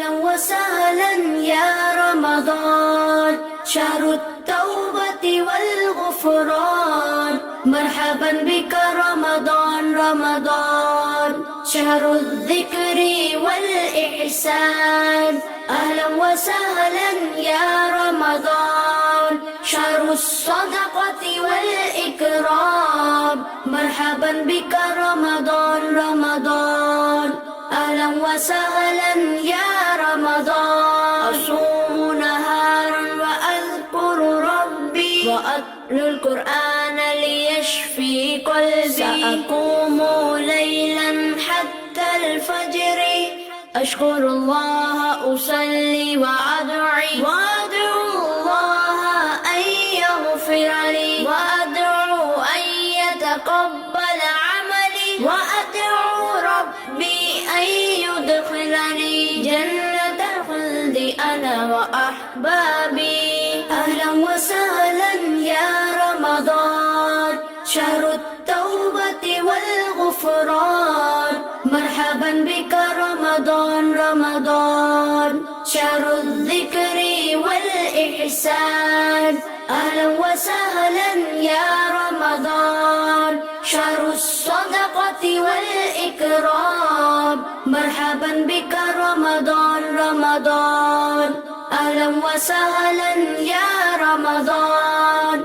أهلا وسهلا يا رمضان، شهر التوبة والغفران. مرحبا بك رمضان، رمضان شهر الذكر والإحسان. أهلا وسهلا يا رمضان، شهر الصدقة والإكرام. مرحبا بك رمضان، رمضان أهلا وسهلا يا رمضان. أصوم نهارا وأذكر ربي وأتلو القرآن ليشفي قلبي. سأقوم ليلا حتى الفجر، أشكر الله، أصلي وأدعي، وأدعو الله أن يغفر لي، وأدعو أن يتقبل عملي، وأدعو ربي أن يدخلني جنة الخلد أنا وأحبابي. أهلا وسهلا يا رمضان، شهر التوبة والغفران. مرحبا بك رمضان، رمضان شهر الذكر والإحسان. أهلا وسهلا يا رمضان، شهر الصدقة والإكرام. مرحبا بك رمضان، رمضان أهلا وسهلا يا رمضان.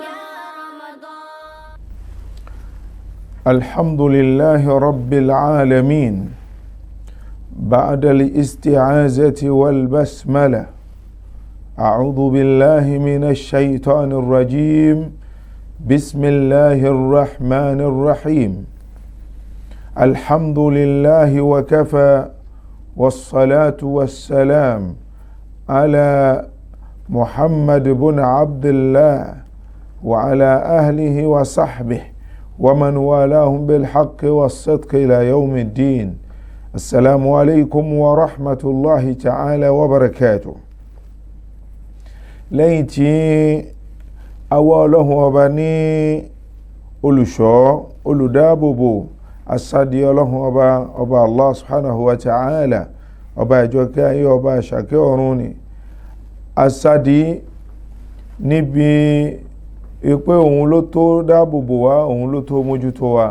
الحمد لله رب العالمين. بعد الاستعاذة والبسملة، أعوذ بالله من الشيطان الرجيم. بسم الله الرحمن الرحيم. الحمد لله وكفى، والصلاة والسلام على محمد بن عبد الله وعلى أهله وصحبه ومن والاهم بالحق والصدق إلى يوم الدين. السلام عليكم ورحمة الله تعالى وبركاته. Lẹ́yìn tí awọ́ Ọlọ́hun Ọba ní olùṣọ́, olùdáàbòbò, asadi Ọlọ́hun Ọba, Ọba Allah subhanahu wa ta'ala, Ọba ìjọkẹ́ ayé, Ọba àṣàkẹ́ ọ̀run ni asadi níbi pé òun ló tó dáàbòbò wá, òun ló tó mójútó wa.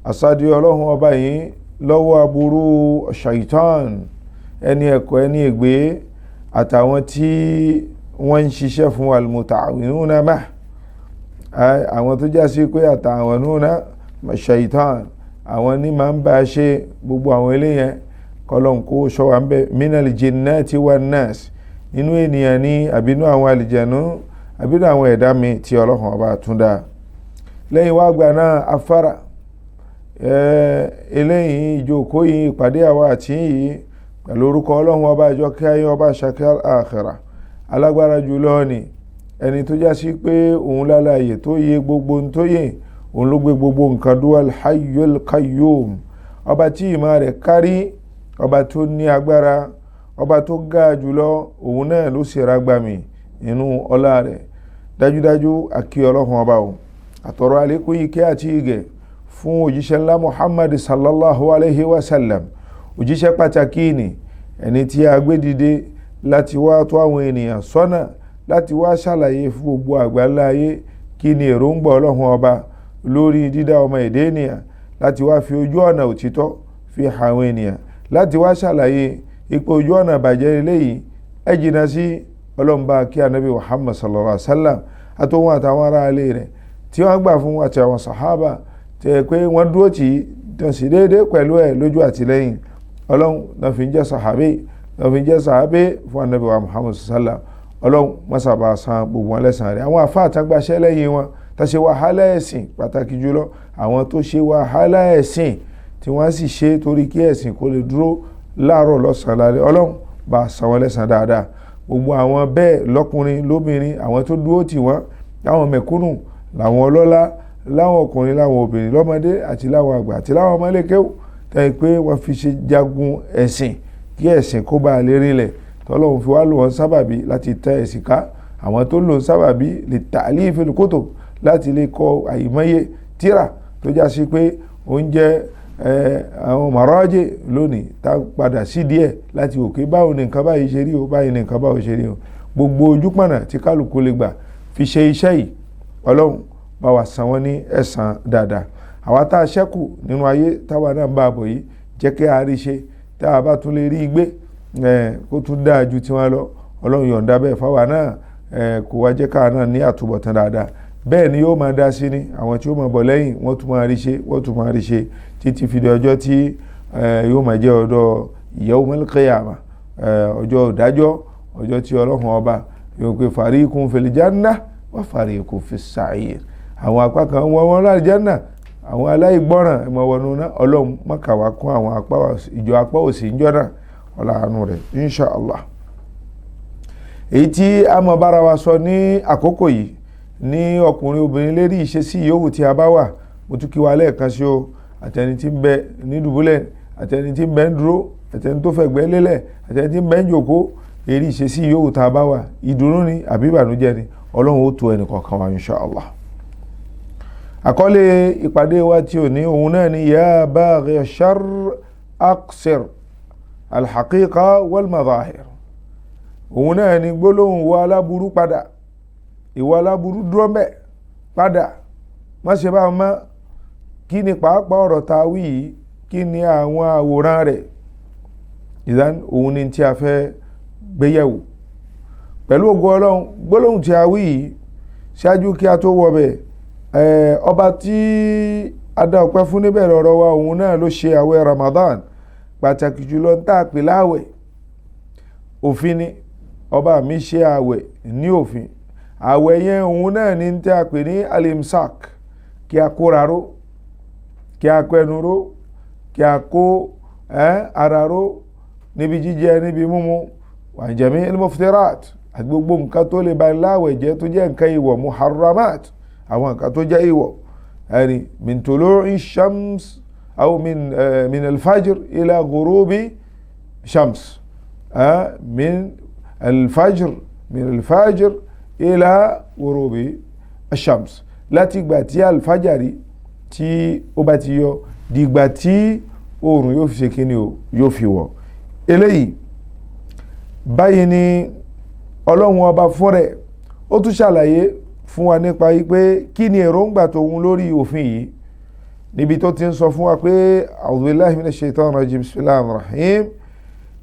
Asadi Ọlọ́hun Ọba yìí lọ́wọ́ aburú shaitan, ẹni ẹ̀kọ́, ẹni ègbé, àtàwọn tí wọ́n ń ṣiṣẹ́ fún al-muta'awinuna mah, àwọn tó já sí pé àtàwọnúna shaitan, àwọn ní máa ń bá a ṣe gbogbo àwọn eléyẹn, kọlọ́n kó ṣọ́ wa ń bẹ. Minal jinnati wan nas, nínú ènìyàn ní àbínú àwọn àlìjẹ̀nú, àbínú àwọn ẹ̀dá mi tí Ọlọ́run Ọba tún dá. Lẹ́yìn wá gbà náà, afárá eléyìí, ìjókòó yìí, ìpàdé àwa àti yìí, pẹ̀lú orúkọ Ọlọ́run Ọba ìjọkẹ́ ayé, Ọba ṣàkẹ́ àkhírà, alágbára jùlọ ni, ẹni tó já sí pé òun lálàyé tó yẹ gbogbo ń tó yẹ, òun ló gbé gbogbo nǹkan dúró, al-hayyul qayyum, ọba tí ìmọ̀ rẹ̀ kárí, ọba tó ní agbára, ọba tó ga jùlọ, òun náà ló sì rágbá mi nínú ọlá rẹ̀. Dájúdájú, àkí Ọlọ́run Ọba o, àtọ̀rọ̀ àlékún ìkẹ́ àti ìgẹ̀ fún òjíṣẹ́ ńlá Muhammad sallallahu alayhi wa sallam, òjíṣẹ́ pàtàkì ni, ẹni tí a gbé dìde láti wá tó àwọn ènìyàn sọ́nà, láti wá ṣàlàyé fún gbogbo àgbáńlá ayé kí ni èròǹgbà Ọlọ́run Ọba lórí dídá ọmọ èdè ènìyàn, láti wá fi ojú ọ̀nà òtítọ́ fi hàn àwọn ènìyàn, láti wá ṣàlàyé ipò ojú ọ̀nà ìbàjẹ́ eléyìí, ẹ jìnnà sí. Ọlọ́run bá kí anabi Muhammad sallallahu alayhi wa sallam àtòun àtàwọn ará ilé rẹ̀ tí wọ́n gbà fún, àti àwọn sàhábà tẹ̀ pé wọ́n dúró tì í tàn sí déédéé pẹ̀lú ẹ̀ lójú àtìlẹ́yìn. Ọlọ́run náà fi ń jẹ́ sàhábé, náà fi ń jẹ́ sàhábé fún anabi wa Muhammad sallam. Ọlọ́run mọ́sàbà san gbogbo wọn lẹ́san rẹ̀. Àwọn àfáà àtàgbàṣẹ́ lẹ́yìn wọn tá ṣe wàhálà ẹ̀sìn, pàtàkì jùlọ àwọn tó ṣe wàhálà ẹ̀sìn tí wọ́n sì ṣe torí kí ẹ̀sìn kó lè dúró láàárọ̀, lọ́sàn-án, lálẹ́, Ọlọ́run bá san wọn lẹ́san dáadáa. Gbogbo àwọn bẹ́ẹ̀, lọ́kùnrin, lóbìnrin, àwọn tó dúró tì wọ́n, láwọn mẹ̀kúnnù, láwọn ọlọ́lá, láwọn ọkùnrin, láwọn obìnrin, lọ́mọdé àti láwọn àgbà àti láwọn ọmọlékéwù, tẹ́ pé wọ́n fi ṣe jagun ẹ̀sìn kí ẹ̀sìn kó bá lè rinlẹ̀, tọ́lọ́hun fi wá lò wọ́n sábàbí láti tẹ ẹ̀sìn ká, àwọn tó lò ń sábàbí lè ta'lifil kutub, láti lè kọ àìmọye tíra tó já sí pé ó ń jẹ́ Àwọn màrọ́jì lónìí tá padà sí díẹ̀ láti òkè, báwo ni nǹkan báyìí ṣe rí o, báyìí ni nǹkan báwo ṣe rí o. Gbogbo ojúpọ̀nà tí kálukú lè gbà fi ṣe iṣẹ́ yìí, Ọlọ́run bá wa san wọ́n ní ẹ̀san dáadáa. Àwa tá a ṣẹ́kù nínú ayé táwa náà ń bá a bọ̀ yìí, jẹ́ kí a rí ṣe, tá a bá tún lè rí gbé kó tún dáa ju tiwọn lọ. Ọlọ́run yọ̀ǹda bẹ́ẹ̀ fáwa náà, kó wá jẹ́ káwa náà ní àtúbọ̀tán dáadáa. Bẹ́ẹ̀ ni yóò máa dá sí ni àwọn tí ó máa bọ̀ lẹ́yìn, wọ́n tún máa rí ṣe, wọ́n tún máa rí ṣe títí fi di ọjọ́ tí yóò máa jẹ́ ọjọ́ yawmal qiyamah, ọjọ́ ìdájọ́, ọjọ́ tí Ọlọ́run ọba yóò pe fariqun fil janna wa fariqun fis sa'ir. Àwọn apá kan wọ́n wọ́n láti janna, àwọn aláìgbọ́ràn ẹ̀mọ̀ wọnú náà. Ọlọ́run má kà wá kún àwọn ìjọ apá òsì ń jọ́nà ọ̀là àánú rẹ̀ insha Allah. Èyí tí a mọ̀ bára wa sọ ní àkókò yìí ní ọkùnrin obìnrin lérí ìṣesí yòówù tí a bá wà, mo tún kí wa lẹ́ẹ̀kan sí o, àtẹni tí ń bẹ ní dùbúlẹ̀, àtẹni tí ń bẹ ń dúró, àtẹni tó fẹ̀gbẹ́ lélẹ̀, àtẹni tí ń bẹ ń jòkó, eré ìṣesí yòówù tá a bá wà, ìdùnnú ni àbí ìbànújẹ́ ni, Ọlọ́run ó tó ẹnì kọ̀ọ̀kan wa insha Allah. Àkọlé ìpàdé wa tí ò ní òun náà ni ya baghi sharr aqsir alhaqiqa wal madahir. Òun náà ni gbólóhùn wa aláburú padà, ìwà aláburú dúró mẹ́ padà, má ṣe bá mọ́. Kí ni pàápàá ọ̀rọ̀ ta wí yìí, kí ni àwọn àwòrán rẹ̀? Ìdán òun ni tí a fẹ́ gbéyẹ̀wò pẹ̀lú ògo Ọlọ́run. Gbólóhùn tí a wí yìí, ṣáájú kí a tó wọbẹ̀, ọba tí a dá ọpẹ́ fún níbẹ̀rẹ̀ ọ̀rọ̀ wa, òun náà ló ṣe àwẹ̀ Ramadan, pàtàkì jùlọ ń tà pé láwẹ̀ òfin ni ọba mi ṣe àwẹ̀ ní òfin. Àwẹ̀ yẹn òun náà ní tí a pè ní alimsak, kí a kóra ró, kí a kẹnu ró, kí a kó ara ró níbi jíjẹ, níbi mímu, wa jami al-muftirat, àti gbogbo nǹkan tó lè ba láwẹ̀ jẹ́ tó jẹ́ nǹkan ìwọ̀, muharramat, àwọn nǹkan tó jẹ́ ìwọ̀, ẹni min tulu'i shams aw min al-fajr ila ghurubi shams, min al-fajr ila ghurubi shams, láti ìgbà tí alfajari tí ó bá ti yọ dìgbà tí oòrùn yóò fi ṣe kíni o, yóò fi wọ̀. Eléyìí báyìí ni Ọlọ́run ọba fún rẹ̀ ó tún ṣàlàyé fún wa nípa pé kí ni èròǹgbà tòun lórí òfin yìí, níbi tó ti ń sọ fún wa pé a'udhu billahi minash shaitanir rajim, bismillahir rahim,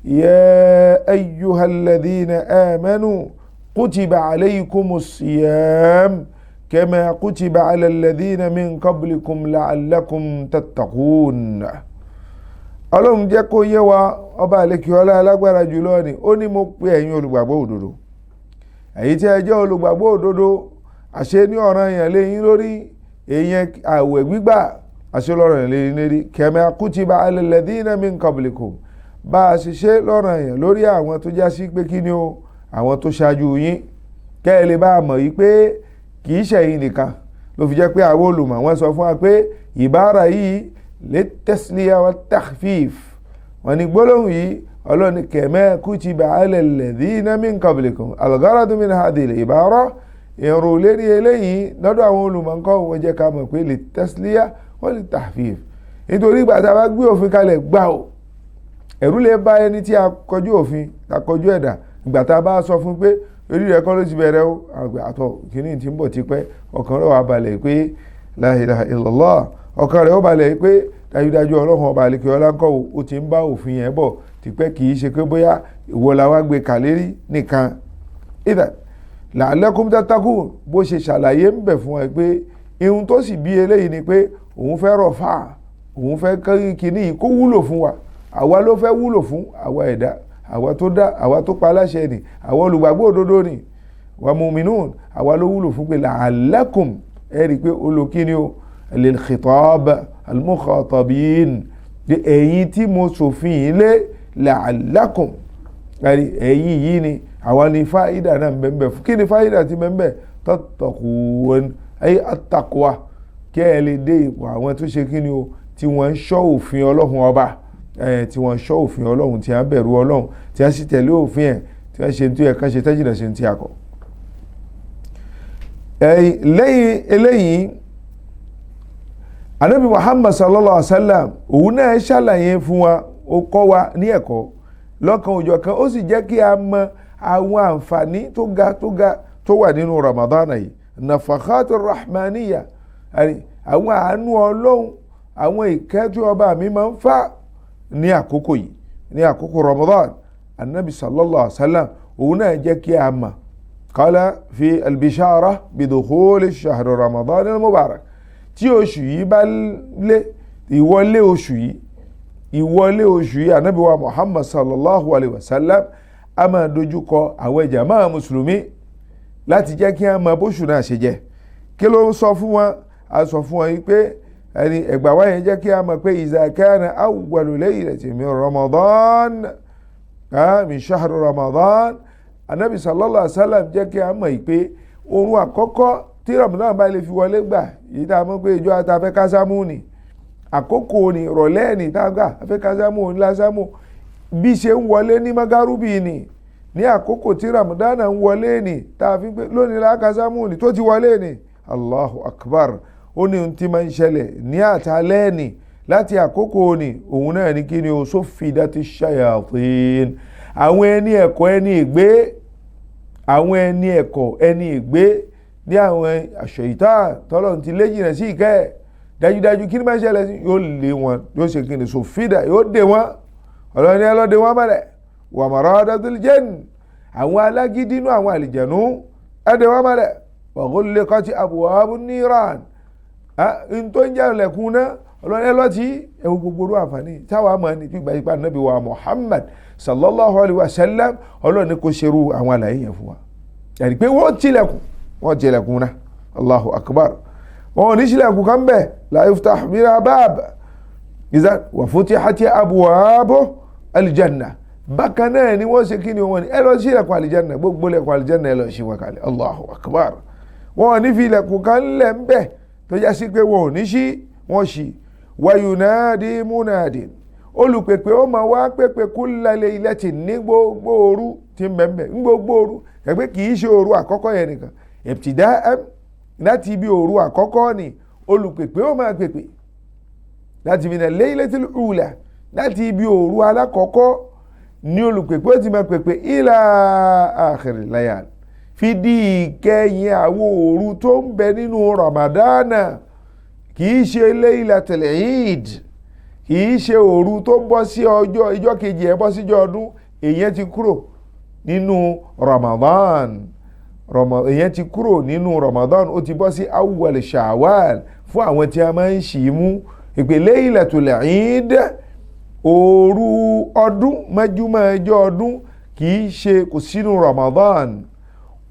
ya ayyuhal ladhina amanu kutiba alaykumus siyam kama kutiba ala alladhina min qablikum la'allakum tattaqun. Ọlọ́run jẹ́ kó yé wa, ọba àlekè ọlá alágbára jùlọ ni ó ní mo pe ẹ̀yin olùgbàgbọ́ òdodo, ẹ̀yin tí ẹ jẹ́ olùgbàgbọ́ òdodo, àṣẹ ní ọ̀ràn èèyàn lé yín lórí, èèyàn àwẹ̀ gbígbà àṣẹ lọ́rọ̀ èèyàn lé yín lórí, kama kutiba ala alladhina min qablikum, bá a ṣe ṣe lọ́rọ̀ èèyàn lórí àwọn tó já sí pé kí ni o, àwọn tó ṣáájú yín, kẹ́ ẹ lè bá a mọ̀ yìí pé kì í ṣẹ̀yin nìkan. Ló fi jẹ́ pé àwọn olùmọ̀ wọ́n sọ fún wa pé ìbára yìí litasliya wa takhfif, wọ́n ní gbólóhùn yìí Ọlọ́run ní kama kutiba ala alladhina min qablikum, al-gharadu min hadhihi al-ibara, èrò lérí eléyìí lọ́dọ̀ àwọn olùmọ̀ńkọ́ wọ́n jẹ́ ká mọ̀ pé litasliya wa litakhfif, nítorí ìgbà tá a bá gbé òfin kalẹ̀ gbà ó, ẹ̀rú lè bá ẹni tí a kọjú òfin, a kọjú ẹ̀dá, ìgbà tá a bá sọ fún pé orí rẹ̀ kọ́ ló ti bẹ̀rẹ̀ o, àgbà àtọ̀ kìíní tí ń bọ̀ tipẹ́, ọkàn rẹ̀ wà balẹ̀ pé la ilaha illallah, ọkàn rẹ̀ ó balẹ̀ pé dájúdájú Ọlọ́run ọba àlekè ọlá ńkọ́ o, ó ti ń bá òfin yẹn bọ̀ tipẹ́, kì í ṣe pé bóyá ìwọ la wá gbé kàlérí nìkan. Idhan la'allakum tattaqun, bó ṣe ṣàlàyé ń bẹ̀ fún wa pé ihun tó sì bí eléyìí ni pé òun fẹ́ rọ̀ fà, òun fẹ́ kíní yìí kó wúlò fún wa, àwa ló fẹ́ wúlò fún, àwa ẹ̀dá, àwa tó dá, àwa tó pa aláṣẹ ni, àwa olùgbàgbọ́ òdodo ni, wa mu'minun, àwa ló wúlò fún pé la'allakum, ẹ rí i pé olùkíni o, lil khitab al-mukhatabin, ẹ̀yin tí mo ṣòfin yìí lé, la'allakum, ẹ̀yin yìí ni àwa ni fáìdà náà bẹ́ẹ̀ fún. Kí ni fáìdà ti bẹ́ẹ̀? Tattaqun, ay at-taqwa, kí ẹ lè dé ipò àwọn tó ṣe kí ni o, tí wọ́n ń ṣọ́ òfin Ọlọ́run ọba, tí wọ́n ṣọ́ òfin Ọlọ́run, tí wọ́n bẹ̀rù Ọlọ́run, tí wọ́n sì tẹ̀lé òfin ẹ̀, tí wọ́n ṣe tí ó yẹ kán ṣe, tẹ́jìnà ṣe tí a kọ̀. Lẹ́yìn eléyìí, Anabi Muhammad sallallahu alaihi wa sallam òun náà ṣàlàyé fún wa, ó kọ́ wa ní ẹ̀kọ́ lọ́kan òjọ̀kan, ó sì jẹ́ kí a mọ àwọn àǹfààní tó ga tó ga tó wà nínú Ramadan yìí. Nafakhatu rahmaniya, àwọn àánú Ọlọ́run, àwọn ìkẹ́ tí ọba mi máa ń fà ní àkókò yìí, ní àkókò Ramadan. Anabi sallallahu alaihi wa sallam òun náà jẹ́ kí a mọ̀. Qala fi albishara bidukhuli shahri Ramadan al-mubarak, tí oṣù yìí bá lé, ìwọlé oṣù yìí, ìwọlé oṣù yìí, anabi wa Muhammad sallallahu alayhi wa sallam a máa dojúkọ àwọn jàmáà mùsùlùmí láti jẹ́ kí a mọ bóṣù náà ṣe jẹ́. Kí ló ń sọ fún wọn? A sọ fún wọn yìí pé ẹni ẹgbà wáyé jẹ́ kí a mọ̀ pé iza kana awwalu laylatin min Ramadan, min shahri Ramadan, anabi sallallahu alayhi wa sallam jẹ́ kí a mọ̀ yìí pé oorun àkọ́kọ́ tí Ramadan bá lè fi wọlé gbà yìí, tá a mọ̀ pé ìjọ àtàfẹ́ kásámù ni àkókò ni ìrọ̀lẹ́ ni tá a gbà afẹ́ kásámù ní lásámù, bí ṣe ń wọlé ní magarubi ni, ní àkókò tí Ramadan ń wọlé ni, tá a fi pé lónìí lákásámù ni tó ti wọlé ni. Allahu Akbar. Ó ní ohun tí máa ń ṣẹlẹ̀ ní àtàlẹ́ ni láti àkókò ni òun náà ní kí ni o, sófìdá ti ṣayatin, àwọn ẹni ẹ̀kọ́ ẹni ìgbé, àwọn ẹni ẹ̀kọ́ ẹni ìgbé ní àwọn àṣeyìtá tọ́lọ̀ ti lé jìnà sí ìkẹ́ ẹ̀. Dájúdájú kí ni máa ń ṣẹlẹ̀ sí, yóò lé wọn, yóò ṣe kí ni, sòfídà yóò dé wọn, ọlọ́ni ẹ lọ́ọ́ dé wọn mọ́lẹ̀. Wà maradatul jinn, àwọn alágídí inú àwọn àlìjẹ̀nú ẹ dé wọn mọ́lẹ̀. Wa ghulliqati abwabun niran, n tó ń jẹ́ ẹlẹ́kùn náà ọlọ́ni ẹ lọ́ọ́ tí ẹ wo gbogbo orú àǹfààní táwa mọ̀ ní gbígbà ipa nàbí wa Muhammad sallallahu alayhi wa sallam, ọlọ́ni kò ṣerú àwọn àlàyé yẹn fún wa. Yàrá pé wọ́n tilẹ̀kùn, wọ́n tilẹ̀kùn náà. Allahu Akbar. Wọn ò ní sílẹ̀kùn kan bẹ́ẹ̀, la yuftah minha bab ìzá wa futihati abwabu aljanna. Bákan náà ni wọ́n ṣe kí ni wọ́n ní ẹ lọ sí ilẹ̀kùn aljanna, gbogbo ilẹ̀kùn aljanna ẹ lọ sí wọn kalẹ̀. Allahu Akbar. Wọn ò ní fi ilẹ̀kùn kan lẹ̀ ń bẹ̀ tó já sí pé wọn ò ní sí, wọ́n sí. Wa yunadi munadin, olùpèpè ó máa wá pèpè kulla laylatin, ní gbogbo òru tí ń bẹ̀ẹ̀ ní gbogbo òru, ẹgbẹ́ kì í ṣe òru àkọ́kọ́ yẹn nìkan, ibtida'an láti ibi òru àkọ́kọ́ ni olùpèpè ó máa pèpè láti min al-laylatil ula, láti ibi òru alákọ̀ọ́kọ́ ni olùpèpè ó ti máa pèpè ila akhiril layal, fi di ìkẹyìn àwọn òru tó ń bẹ nínú Ramadana. Kì í ṣe laylatul Eid, kì í ṣe òru tó bọ́ sí ọjọ́ ìjọ́ kejì ẹ̀ bọ́ síjọ́ ọdún, èyàn ti kúrò nínú Ramadan, èyàn ti kúrò nínú Ramadan, ó ti bọ́ sí awwal Shawwal fún àwọn tí a máa ń ṣì mú ìpè Laylatul Eid, òru ọdún mẹ́júmọ́ ẹjọ́ ọdún, kì í ṣe kò sínú Ramadan.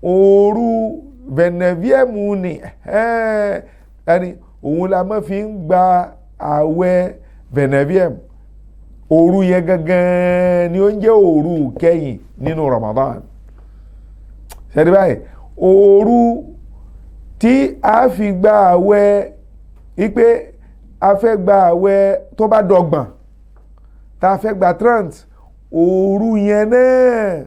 Òru veneviemu ni ẹni òun la máa fi ń gba àwẹ̀ veneviem, òru yẹn gangan ni ó ń jẹ́ òru kẹ́yìn nínú Ramadan. Ṣẹ́ni báyìí òru tí a fi gba àwẹ̀ wípé a fẹ́ gba àwẹ̀ tó bá dọgbọ̀n, tá a fẹ́ gba 30, òru yẹn náà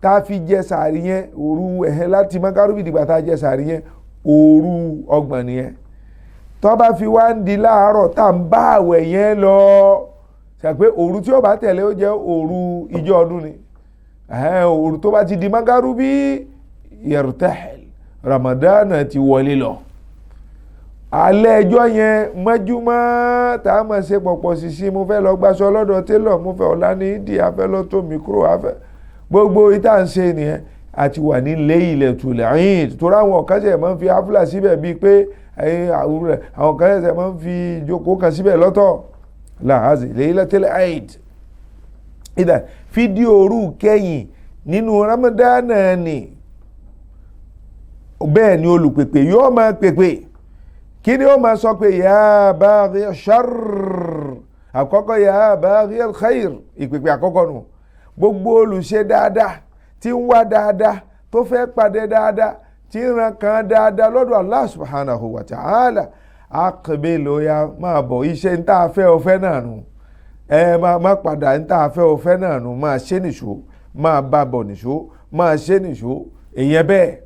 tá a fi jẹ sàárì yẹn, òru ẹ̀hẹ́ láti mọ́kárùbì dìgbà tá a jẹ sàárì yẹn, òru 30 nìyẹn. Tó bá fi wá ń di láàárọ̀ tá à ń bá àwẹ̀ yẹn lọ, ṣàpé òru tí ó bá tẹ̀lé ó jẹ́ òru ìjọ ọdún ni. Òru tó bá ti di mọ́kárùbì yartahil, Ramadan ti wọlé lọ. Alẹ́ ẹjọ́ yẹn mọ́júmọ́ tá a máa ṣe pọ̀pọ̀ sísí, mo fẹ́ lọ gbaṣọ lọ́dọ̀ télọ̀, mo fẹ́ ọ̀la ní ìdí, a fẹ́ lọ tó mi kúrò, a fẹ́ gbogbo ìta ń ṣe nìyẹn. A ti wà ní Laylatul Eid, torí àwọn kan ṣẹ̀ máa ń fi áfúlà síbẹ̀ bíi pé àwọn kan ṣẹ̀ máa ń fi ìjókòó kan síbẹ̀ lọ́tọ̀. Láàzì Laylatul Eid ìdá fídíò òru kẹ́yìn nínú Ramadan ni. Bẹ́ẹ̀ ni olùpèpè yóò máa pèpè, kí ni ó máa sọ pé ya baghi sharr, àkọ́kọ́ ya baghi al-khair, ìpèpè àkọ́kọ́ nù. Gbogbo olùṣe dáadáa tí ń wá dáadáa, tó fẹ́ pàdé dáadáa, tí ń ran kan dáadáa lọ́dọ̀ Allah subhanahu wa ta'ala, aqbilu, ya máa bọ̀, iṣẹ́ ń tá a fẹ́ ọfẹ́ náà nù, ẹ má padà ń tá a fẹ́ ọfẹ́ náà nù, máa ṣe nìṣó, máa bá bọ̀ nìṣó, máa ṣe nìṣó. Èyàn bẹ́ẹ̀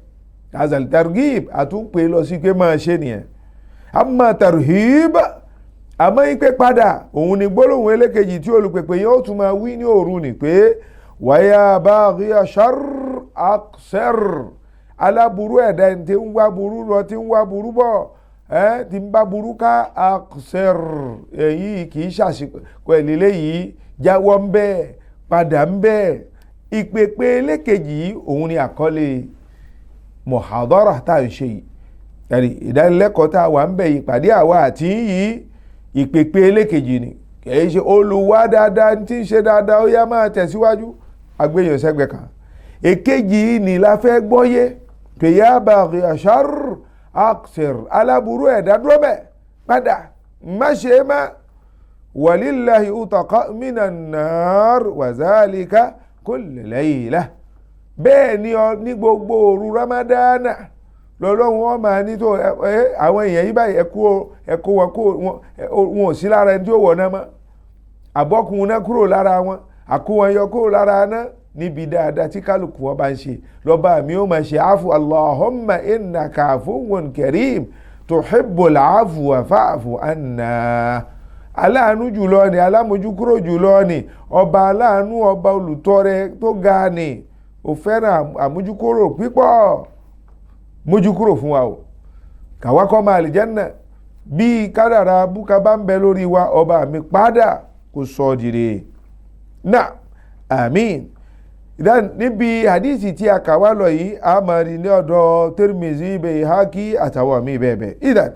azal targhib àtúnpè lọ sí pé máa ṣe nìyẹn. Amma tarhib, Àmọ́ ìpè padà òun ni gbólóhùn ẹlẹ́kejì tí olùpèpè yóò tún máa wí ní òru ni pé wáyà baghiya sharr aqsir, aláburú ẹ̀dá ẹni tí ń wá burú lọ, tí ń wá burú bọ̀, ẹ́ tí ń bá burú ká, aqsir, èyí kì í ṣàṣìkò ẹ̀lẹ́lẹ́ yìí, jáwọ́ ń bẹ́ẹ̀, padà ń bẹ́ẹ̀. Ìpèpè ẹlẹ́kejì yìí òun ni àkọlé muhadara tá à ń ṣe yìí, ẹ̀rí ìdánilẹ́kọ̀ọ́ tá a wà ń bẹ̀ yìí, ìpàdé àwa àti yìí, ìpèpè ẹlẹ́kejì ni. Kìí ṣe olùwà dáadáa tí ń ṣe dáadáa, ó yá máa tẹ̀síwájú, agbéyàn sẹ́gbẹ̀ẹ́ kan. Èkejì ni la fẹ́ gbọ́yé pé ya baghiya sharr aqsir, aláburú ẹ̀dá dúró bẹ́ẹ̀, padà, má ṣe é má. Walillahi utaqa minan nar wa zalika kulla layla. Bẹ́ẹ̀ ni ọ ní gbogbo òru Ramadana lọ́lọ́run wọn máa ní tó àwọn èèyàn yìí báyìí, ẹ̀kú wọn kó wọn ò sí lára ẹni tí ó wọ̀ náà mọ́, àbọ̀kùn náà kúrò lára wọn, àkó wọn yọ kúrò lára náà níbi dáadáa tí kálukú wọn bá ń ṣe. Lọ́ba mi ó máa ṣe àfù, Allahumma innaka afuwwun karim tuhibbul afwa fa'fu anna. Aláàánú jùlọ ni, alámójúkúrò jùlọ ni, ọba aláàánú, ọba olùtọrẹ tó ga ni, ó fẹ́ràn àmójúkúrò pípọ̀, mójúkúrò fún wa o, kàwá kọ́ máa àlìjẹ́nà. Bí kádàrá búka bá ń bẹ lórí wa, ọba mi padà kò sọ ọ́ dìde náà, àmín. Níbi hadisi tí a kà wá lọ yìí, a máa rí ní ọ̀dọ̀ Tirmizi, Bayhaqi àtàwọn míì bẹ́ẹ̀ bẹ́ẹ̀. Idan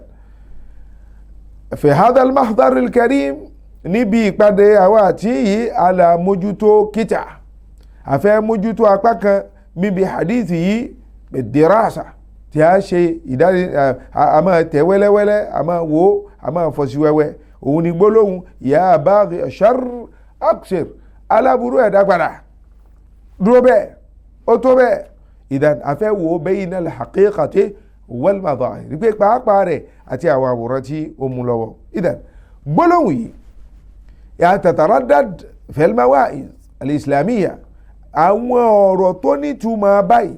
fi hadha al-mahdar al-karim, níbi ìpàdé àwa àti yìí, ala mójútó kíta, àfẹ́ mójútó apá kan níbi hadisi yìí dirasa tí a ṣe ìdáni, a máa tẹ̀ wẹ́lẹ́wẹ́lẹ́, a máa wò, a máa fọ́ sí wẹ́wẹ́. Òun ni gbólóhùn ya baghi sharr aqsir, aláburú ẹ̀dá padà dúró bẹ́ẹ̀, ó tó bẹ́ẹ̀. Ìdán afẹ́ wo bayna al-haqiqati wal madahir, pé pàápàá rẹ̀ àti àwọn àwòrán tí ó mú lọ́wọ́. Ìdán gbólóhùn yìí ya tataraddad fil mawa'iz al-islamiyya, àwọn ọ̀rọ̀ tó nítumọ̀ báyìí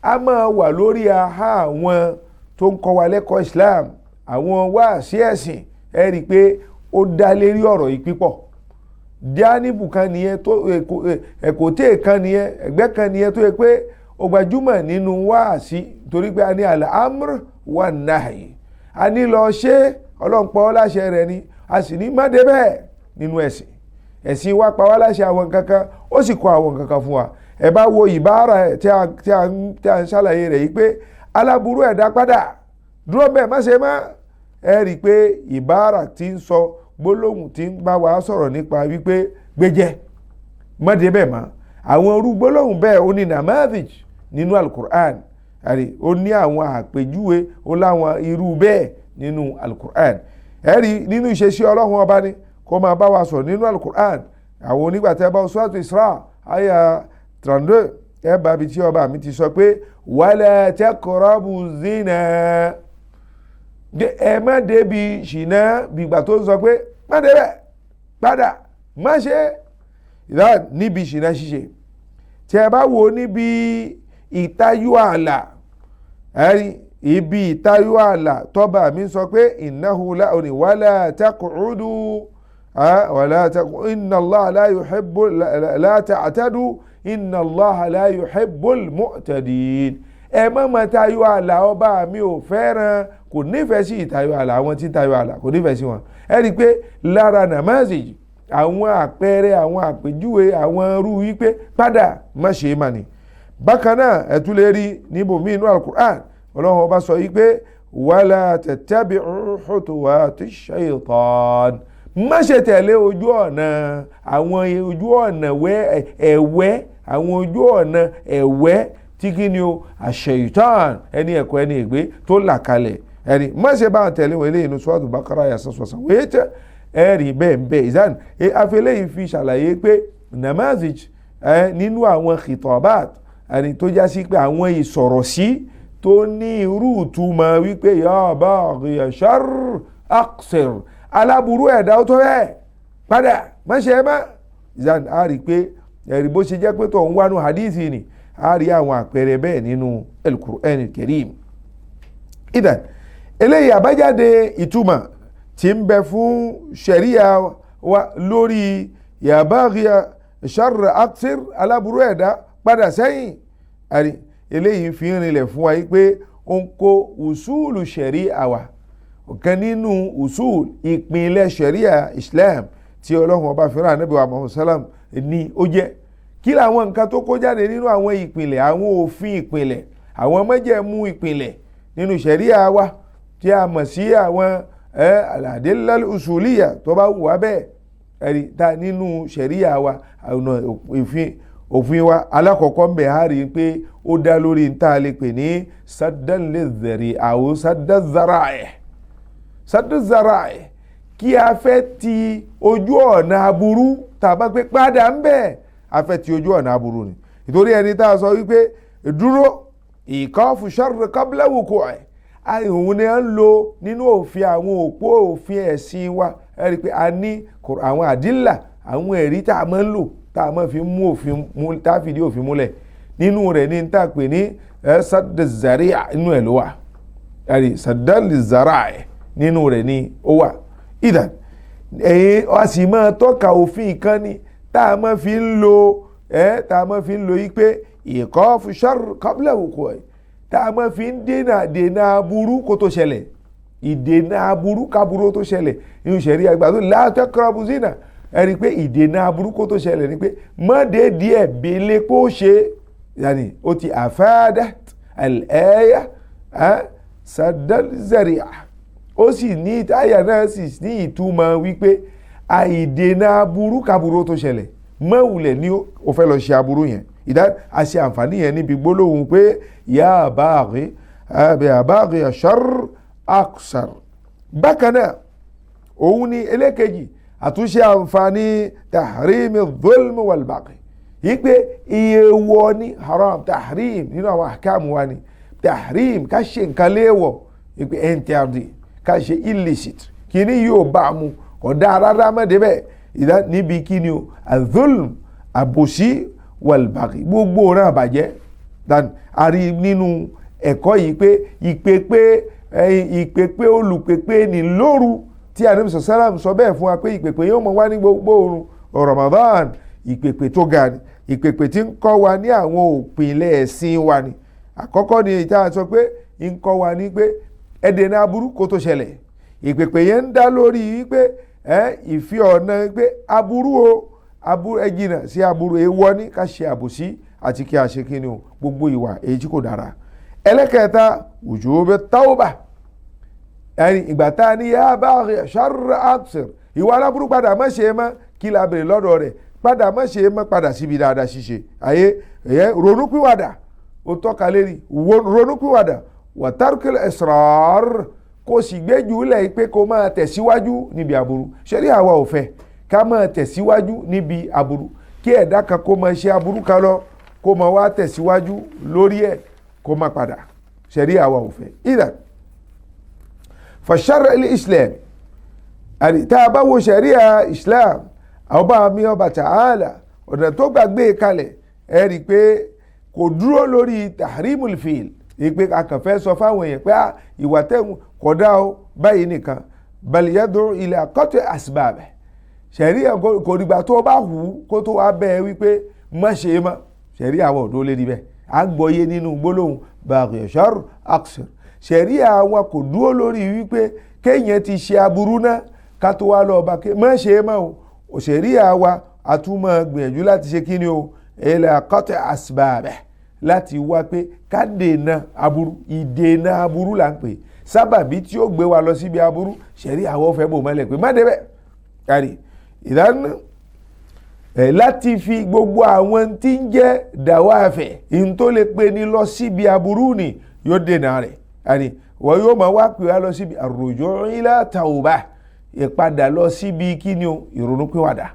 a máa wà lórí aha àwọn tó ń kọ́ wa lẹ́kọ̀ọ́ Islam, àwọn wáàsí ẹ̀sìn. Ẹ rí i pé ó dá lérí ọ̀rọ̀ yìí pípọ̀. Díánìbù kan nìyẹn, tó ẹ̀kọ́tẹ́ kan nìyẹn, ẹ̀gbẹ́ kan nìyẹn tó yẹ pé ó gbajúmọ̀ nínú wáàsí, torí pé a ní al-amr wa nahy, a ní lọ ṣe Ọlọ́run pa ọ́ láṣẹ rẹ̀ ni, a sì ní má débẹ̀ nínú ẹ̀sìn. Ẹ̀sìn wa pa wá láṣẹ àwọn kankan, ó sì kọ àwọn kankan fún wa. Ẹ bá wo ìbára ẹ̀ tí a ń ṣàlàyé rẹ̀ yìí pé aláburú ẹ̀dá padà dúró bẹ́ẹ̀, má ṣe má. Ẹ rí i pé ìbára tí ń sọ gbólóhùn tí ń bá wa sọ̀rọ̀ nípa wípé gbéjẹ́ má débẹ̀ mọ́, àwọn irú gbólóhùn bẹ́ẹ̀ ó ní namadij nínú alukur'an, àrí ó ní àwọn àpèjúwe, ó láwọn irú bẹ́ẹ̀ nínú alukur'an. Ẹ rí nínú ìṣesí Ọlọ́run ọba ni kó máa bá wa sọ̀rọ̀ nínú alukur'an. Àwọn onígbà tẹ́ bá Suratu Isra àyà 32, ẹ bá bi tí ọba mi ti sọ pé wala taqrabu zina, ẹ má débi ṣìnà, bìgbà tó ń sọ pé má débẹ̀, padà, má ṣe ìdá níbi ṣìnà ṣíṣe. Tí ẹ bá wo níbi ìtayọ àlà, ẹ̀rí ibi ìtayọ àlà tọ́ba mi sọ pé innahu la òní wala taq'udu wala taq'udu inna Allaha la yuhibbu la ta'tadu inna Allaha la yuhibbul mu'tadin. Ẹ má ma tayọ àlà, ọba mi ò fẹ́ràn, kò nífẹ̀ẹ́ sí ìtayọ àlà, àwọn tí ń tayọ àlà kò nífẹ̀ẹ́ sí wọn. Ẹ rí i pé lára nàmáàzì àwọn àpẹẹrẹ, àwọn àpèjúwe, àwọn irú wípé padà má ṣe é mà ní. Bákan náà ẹ tún lè rí níbòmí inú alukur'an, Ọlọ́run ọba sọ yìí pé wala tattabi'u khutuwati shaytan, má ṣe tẹ̀lé ojú ọ̀nà àwọn ojú ọ̀nà ẹ̀wẹ́, àwọn ojú ọ̀nà ẹ̀wẹ́ tí kí ni o àṣeyìtàn ẹni ẹ̀kọ́ ẹni ègbé tó là kalẹ̀, ẹni má ṣe bá tẹ̀lé wọn. Eléyìí ní Suratu Baqara àyà sọ́sọ́sọ́ wọ́n tẹ́ ẹ̀rí bẹ́ẹ̀ bẹ́ẹ̀. Ìzán afẹ́lẹ́ yìí fi ṣàlàyé pé namazij nínú àwọn khitabat ẹni tó já sí pé àwọn ìsọ̀rọ̀ sí tó ní irú ìtumọ̀ wípé ya baghiya sharr aqsir, aláburú ẹ̀dá ó tó bẹ́ẹ̀ padà má ṣe é má. Ìzán a rí i pé ẹ̀rí bó ṣe jẹ́ pé tó ń wánu hadithi ni a rí àwọn àpẹẹrẹ bẹ́ẹ̀ nínú al-Qur'an al-Karim. Idan eléyìí àbájáde ìtumọ̀ tí ń bẹ fún ṣẹ̀ríà wa lórí yabaghiya sharra aqsir, aláburú ẹ̀dá padà sẹ́yìn. Àrí eléyìí fi ń rinlẹ̀ fún wa yìí pé ó ń kó usulu ṣẹ̀ríà wa, ọ̀kan nínú usul ìpínlẹ̀ ṣẹ̀ríà Islam tí Ọlọ́run ọba fẹ́ràn Ànábì wa Muhammad sallam ni ó jẹ́. Kí làwọn nǹkan tó kó jáde nínú àwọn ìpìlẹ̀, àwọn òfin ìpìlẹ̀, àwọn májẹ̀mú ìpìlẹ̀ nínú ṣẹ̀ríà wa tí a mọ̀ sí àwọn al-adilla al-usuliyya tó bá wù wá bẹ́ẹ̀, ẹ̀rí ta nínú ṣẹ̀ríà wa, ọ̀nà òfin wa alákọ̀ọ́kọ́ ń bẹ̀ á rí i pé ó dá lórí n tá a lè pè ní saddan lidhari'a aw saddan dhara'i. Saddan dhara'i, kí a fẹ́ ti ojú ọ̀nà aburú tá a bá pé padà ń bẹ̀, a fẹ́ ti ojú ọ̀nà aburú ni. Ìtorí ẹni tá a sọ wípé dúró ìkọ́fù sharri qabla wuqu'i, òun ni a ń lò nínú òfin àwọn òpó òfin ẹ̀sìn wa. Ẹ rí i pé a ní àwọn àdílà, àwọn ẹ̀rí tá a máa ń lò, tá a máa fi mú òfin mú, tá a fìdí òfin múlẹ̀ nínú rẹ̀ ní tá a pè ní sadda zari'a, nínú ẹ̀ ló wà. Ẹ̀rí sadda zara'i nínú rẹ̀ ní ó wà. Ìdàn ẹ̀yìn a sì máa tọ́ka òfin kan ni tá a máa fi ń lo tá a máa fi ń lo yí pé ìkọ́fù sharr qabla wuqu'i, tá a máa fi ń dènà aburú kó tó ṣẹlẹ̀, ìdènà aburú káburú tó ṣẹlẹ̀ nínú ṣẹ̀rí àgbà tó la taqrabu zina. Ẹ rí i pé ìdènà aburú kó tó ṣẹlẹ̀ ni pé mọ́dé díẹ̀ bẹ́lẹ̀ kó ṣe, yàní ó ti àfáàdà al-aya saddan zari'a, ó sì ní àyà náà sì ní ìtumọ̀ wípé àìdènà aburú káburú tó ṣẹlẹ̀ mọ́wulẹ̀ ni ó fẹ́ lọ ṣe aburú yẹn. Ìdá àṣẹ àǹfààní yẹn níbi gbólóhùn pé ya baghi ya baghi sharr aqsar. Bákan náà òun ni ẹlẹ́kejì àtúnṣe àǹfààní tahrimi dhulm wal baghi, yìí pé iye wọ ní haram, tahrim nínú àwọn àkàmù wa ni tahrim, ká ṣe nǹkan léèwọ̀, yìí pé interdit, ká ṣe illicit, kíní yóò bá a mu, kò dáa rárá mọ́ débẹ̀. Ìdá níbi kíni o adhulm, àbòsí, wal baghi, gbogbo ọ̀ràn àbàjẹ́. Dan a rí nínú ẹ̀kọ́ yìí pé ìpèpè olùpèpè ní lóru tí Ànábì sàlám sọ bẹ́ẹ̀ fún wa pé ìpèpè yóò mọ wá ní gbogbo òru Ramadan, ìpèpè tó ga ni, ìpèpè tí ń kọ́ wa ní àwọn òpìlẹ̀ ẹ̀sìn wa ni. Àkọ́kọ́ ni ìta sọ pé ń kọ́ wa ní pé ẹ dènà aburú kó tó ṣẹlẹ̀. Ìpèpè yẹn ń dá lórí wípé ìfi ọ̀nà pé aburú o, aburú ẹ jìnnà sí aburú, èèwọ̀ ní ká ṣe àbòsí àti kí a ṣe kíni o, gbogbo ìwà èyí tí kò dára. Ẹlẹ́kẹta wujubu tawba, ẹni ìgbà tá a ní ya baghi sharra aqsir, ìwà aláburú padà má ṣe é mọ́, kí la bèrè lọ́dọ̀ rẹ̀, padà má ṣe é mọ́, padà síbi dáadáa ṣíṣe. Ayé ẹ̀yẹ ronúpìwàdà, ó tọ́ka lérí ronúpìwàdà, wa tarkil israr, kó sì gbéjú lẹ̀ pé kó máa tẹ̀síwájú níbi aburú. Ṣẹ̀rí àwa ò fẹ́ ká máa tẹ̀síwájú níbi aburú, kí ẹ̀dá kan kó máa ṣe aburú kan lọ, kó máa wá tẹ̀síwájú lórí ẹ̀, kó máa padà. Ṣẹ̀rí àwa ò fẹ́. Ìdá fàṣàrà ilé Islam, tá a bá wo ṣẹ̀ríà Islam, ọba mi ọba Ta'ala ọ̀nà tó gbàgbé kalẹ̀, ẹ rí i pé kò dúró lórí tahrimul fil, ìpè akànfẹ́ sọ fáwọn èèyàn pé ìwà tẹ̀wọ̀n kódà ó báyìí nìkan, bal yad'u ila qat'i asbab. Ṣẹ̀ríà kò dìgbà tó bá hù ú kó tó wá bẹ́ẹ̀ wípé má ṣe é mọ́. Ṣẹ̀ríà àwọn ọ̀dọ́ lé níbẹ̀, à ń gbọ́yé nínú gbólóhùn baghi sharr aqsir. Ṣẹ̀ríà àwọn kò dúró lórí wípé kéèyàn ti ṣe aburú náà ká tó wá lọ́ọ́ bá ké má ṣe é mọ́ o. Ṣẹ̀ríà wa a tún máa gbìyànjú láti ṣe kíni o, ila qat'i asbab, láti wá pé ká dènà aburú. Ìdènà aburú là ń pè sábàbí tí ó gbé wa lọ síbi aburú. Ṣẹ̀ríà àwọn fẹ́ bò mọ́lẹ̀ pé má débẹ̀ kárí ìdáná láti fi gbogbo àwọn tí ń jẹ́ dàwáfẹ̀ ìhun tó lè pe ní lọ síbi aburú ni yóò dènà rẹ̀. Àní wọ́n yóò máa wá pè wá lọ síbi àròjọ ila tawba, ìpadà lọ síbi kíni o, ìrònúpìwàdà,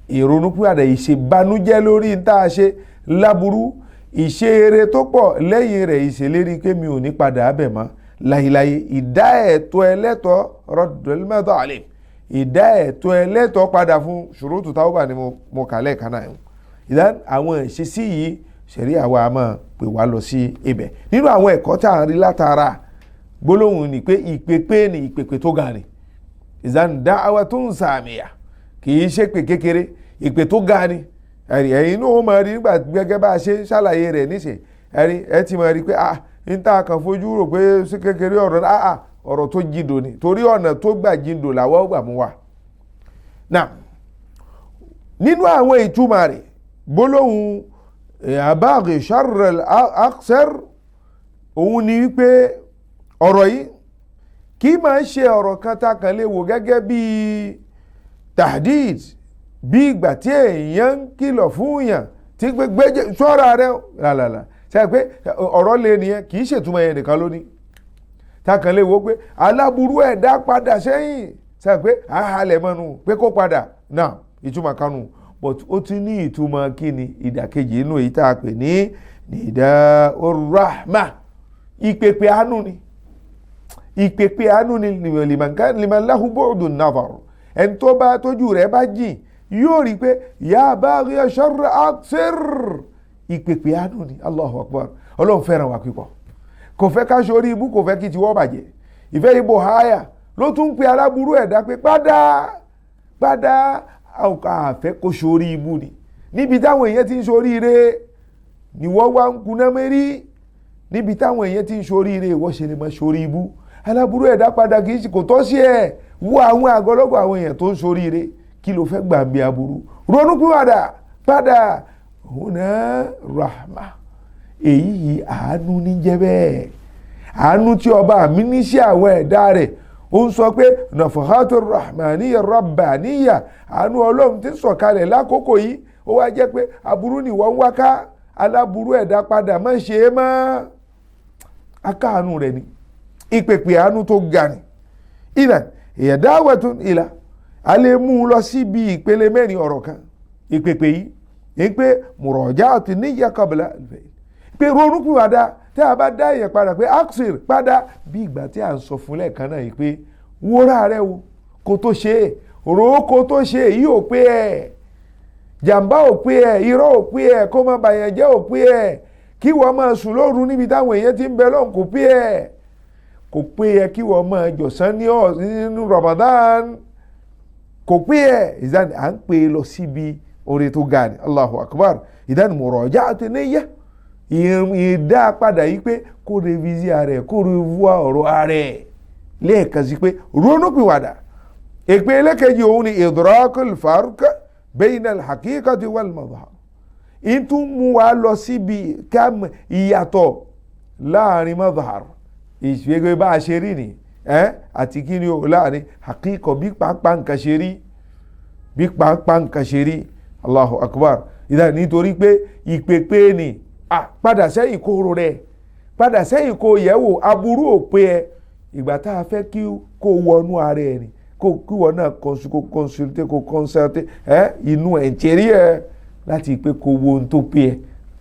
ìrònúpìwàdà, ìṣèbànújẹ́ lórí n tá a ṣe láburú, ìṣe eré tó pọ̀ lẹ́yìn rẹ̀, ìṣèlérí pé mi ò ní padà abẹ̀ mọ́ láyìláyì, ìdá ẹ̀tọ́ ẹlẹ́tọ́ raddul madhalim, ìdá ẹ̀tọ́ ẹlẹ́tọ́ padà fún ṣurutu tawba ni mo kà lẹ́ẹ̀kan náà. Ìdá àwọn ìṣesí yìí ṣẹ̀rí àwa máa pè wá lọ sí ibẹ̀. Nínú àwọn ẹ̀kọ́ tá à ń rí látara gbólóhùn ni pé ìpèpè ni ìpèpè tó ga ni, Ìzan da'watun sàmìyà, kì í ṣe pé kékeré, ìpè tó ga ni. Ẹ̀rí ẹ̀yin náà ó máa rí nígbà gẹ́gẹ́ bá a ṣe ń ṣàlàyé rẹ̀ níṣẹ́. Ẹ̀rí ẹ ti máa rí pé ah, n ta kàn fojú rò pé sí kékeré ọ̀rọ̀, ah, ọ̀rọ̀ tó jìndò ni, torí ọ̀nà tó gbà jìndò làwọn gbà mú wa. Now, nínú àwọn ìtumọ̀ rẹ̀, gbólóhùn abaghi sharral aksar, òun ni wípé ọ̀rọ̀ yìí kì í máa ń ṣe ọ̀rọ̀ kan tá a kàn lè wò gẹ́gẹ́ bí tahdid, bí ìgbà tí èèyàn ń kìlọ̀ fún yàn tí gbégbé sọ́ra rẹ̀ lálàlà ṣe pé ọ̀rọ̀ lè nìyẹn, kì í ṣètúmọ̀ yẹn nìkan lónìí. Tá a kàn lè wò pé aláburú ẹ̀dá padà sẹ́yìn, ṣe pé àhálẹ̀ mọ́nu pé kó padà náà, ìtumọ̀ kanu, but ó ti ní ìtumọ̀ kíni ìdàkejì inú èyí tá a pè ní nida urrahma, ìpèpè àánú ni. Ìpèpè àánú ni liman lahu bu'du nazar, ẹni tó bá tójú rẹ̀ bá jìn yóò rí pé ya baghi sharra aqsir, ìpèpè àánú ni. Allahu akbar, Ọlọ́run fẹ́ràn wa pípọ̀, kò fẹ́ ká sórí ibú, kò fẹ́ kí tiwọ́ bàjẹ́. Ìfẹ́ ibò háyà ló tún pe aláburú ẹ̀dá pé padà padà, àfẹ́ kó sórí ibú ni. Níbi táwọn èèyàn ti ń sórí ire ni wọ́n wá ń kuná mérí, níbi táwọn èèyàn ti ń sórí ire ìwọ ṣe lè máa sórí ibú. Aláburú ẹ̀dá padà, kì í ṣe kò tọ́ sí ẹ̀. Wo àwọn àgọ́lọ́gọ́ àwọn èèyàn tó ń sórí ire, kí ló fẹ́ gbàgbé aburú? Ronúpìwàdà, padà. Huna rahma, èyí yìí àánú ní jẹ́ bẹ́ẹ̀, àánú tí ọba mi ní sí àwọn ẹ̀dá rẹ̀. Ó ń sọ pé nafahatu rahmaniya rabbaniya, àánú Ọlọ́run ti ń sọ̀kalẹ̀ lákòókò yìí. Ó wá jẹ́ pé aburú ni wọ́n ń wá ká, aláburú ẹ̀dá padà, má ṣe é mọ́. Akáàánú rẹ̀ ni, ìpèpè àánú tó ga ni. Ìlà ìyàdáwẹ̀tún ìlà a lè mú un lọ síbi ìpele mẹ́rin ọ̀rọ̀ kan. Ìpèpè yìí ní pé muraja'atu niyya qabla pé ronúpìwàdà. Tí a bá dá èèyàn padà pé aksir padà, bí ìgbà tí a ń sọ fún lẹ́ẹ̀kan náà yìí pé wúrà rẹ o, kó tó ṣe é, rò ó kó tó ṣe é, yìí ò pé ẹ̀, jàǹbá ò pé ẹ̀, irọ́ ò pé ẹ̀, kó má bàyàn jẹ́ ò pé ẹ̀, kí wọ́n máa sùn lóru níbi táwọn èèyàn ti ń bẹ lọ́hùn kò pé ẹ̀, kò pé ẹ̀, kí wọ́n máa jọ̀sán ní nínú Ramadan kò pé ẹ̀. Ìdáni à ń pè é lọ síbi oore tó ga ni. Allahu akbar. Ìdáni muraja'atu niyya, ìdá padà yìí pé kó revisi ara ẹ̀, kó revua ọ̀rọ̀ ara ẹ̀ lẹ́ẹ̀kan sí pé ronúpìwàdà. Ìpè ẹlẹ́kejì òun ni idrakul farq bayna al-haqiqati wal madhhar, ìtún mú wa lọ síbi ìyàtọ̀ láàrin madhhar, ìṣègbè bá a ṣe rí ni àti kí ni o láàrin haqiqa, bí pàápàá nǹkan ṣe rí, bí pàápàá nǹkan ṣe rí. Allahu akbar. Ìdá nítorí pé ìpèpè ni padà sẹ́yìn kó ro rẹ̀, padà sẹ́yìn kó yẹ̀wò, aburú ò pé ẹ. Ìgbà tá a fẹ́ kí kó wọnú ara ẹ ni, kó kí wọ́n náà kó consulte, kó consulte ẹ inú ẹ̀ ń tẹ̀rí ẹ láti pé kó wo ohun tó pé ẹ,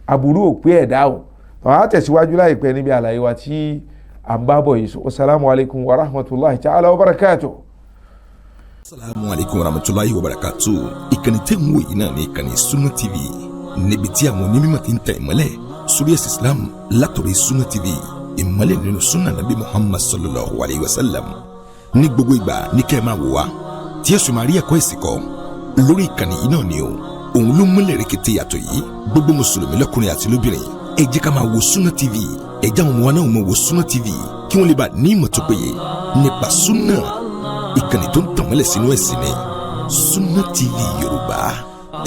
aburú ò pé ẹ dáhùn. Àwọn àtẹ̀síwájú láìpẹ́ níbi àlàyé wa tí à ń bá bọ̀ yìí. Wasalaamu alaykum wa rahmatulahi ta'ala wa barakatuh. Asalaamu alaykum wa rahmatulahi wa barakatuh. Ìkànnì tẹ́ ń wò yìí náà ní ìkànnì Sunna TV, níbi tí àwọn onímọ̀ ti ń tẹ̀ ìmọ́lẹ̀ sórí ẹ̀sìn Islam látọ̀rọ̀ Sunna TV, ìmọ́lẹ̀ nínú sunna nabi Muhammad sallallahu alayhi wa sallam. Ní gbogbo ìgbà ní kẹ́ ẹ máa wò wá, tí ẹ sì máa rí ẹ̀kọ́ ẹ̀sìn kọ́ lórí ìkànnì yìí náà ni o. Òun ló múlẹ̀ rẹ̀kẹ̀tẹ̀ yàtọ̀ yìí. Gbogbo mùsùlùmí lọ́kùnrin àti lóbìnrin, ẹ jẹ́ ká máa wo Sunna TV. Ẹ jẹ́ àwọn ọmọ wa náà máa wo Sunna TV, kí wọ́n lè bá ní ìmọ̀ tó péye nípa sunna. Ìkànnì tó ń tàn mọ́lẹ̀ sínú ẹ̀sìn ni Sunna TV Yorùbá.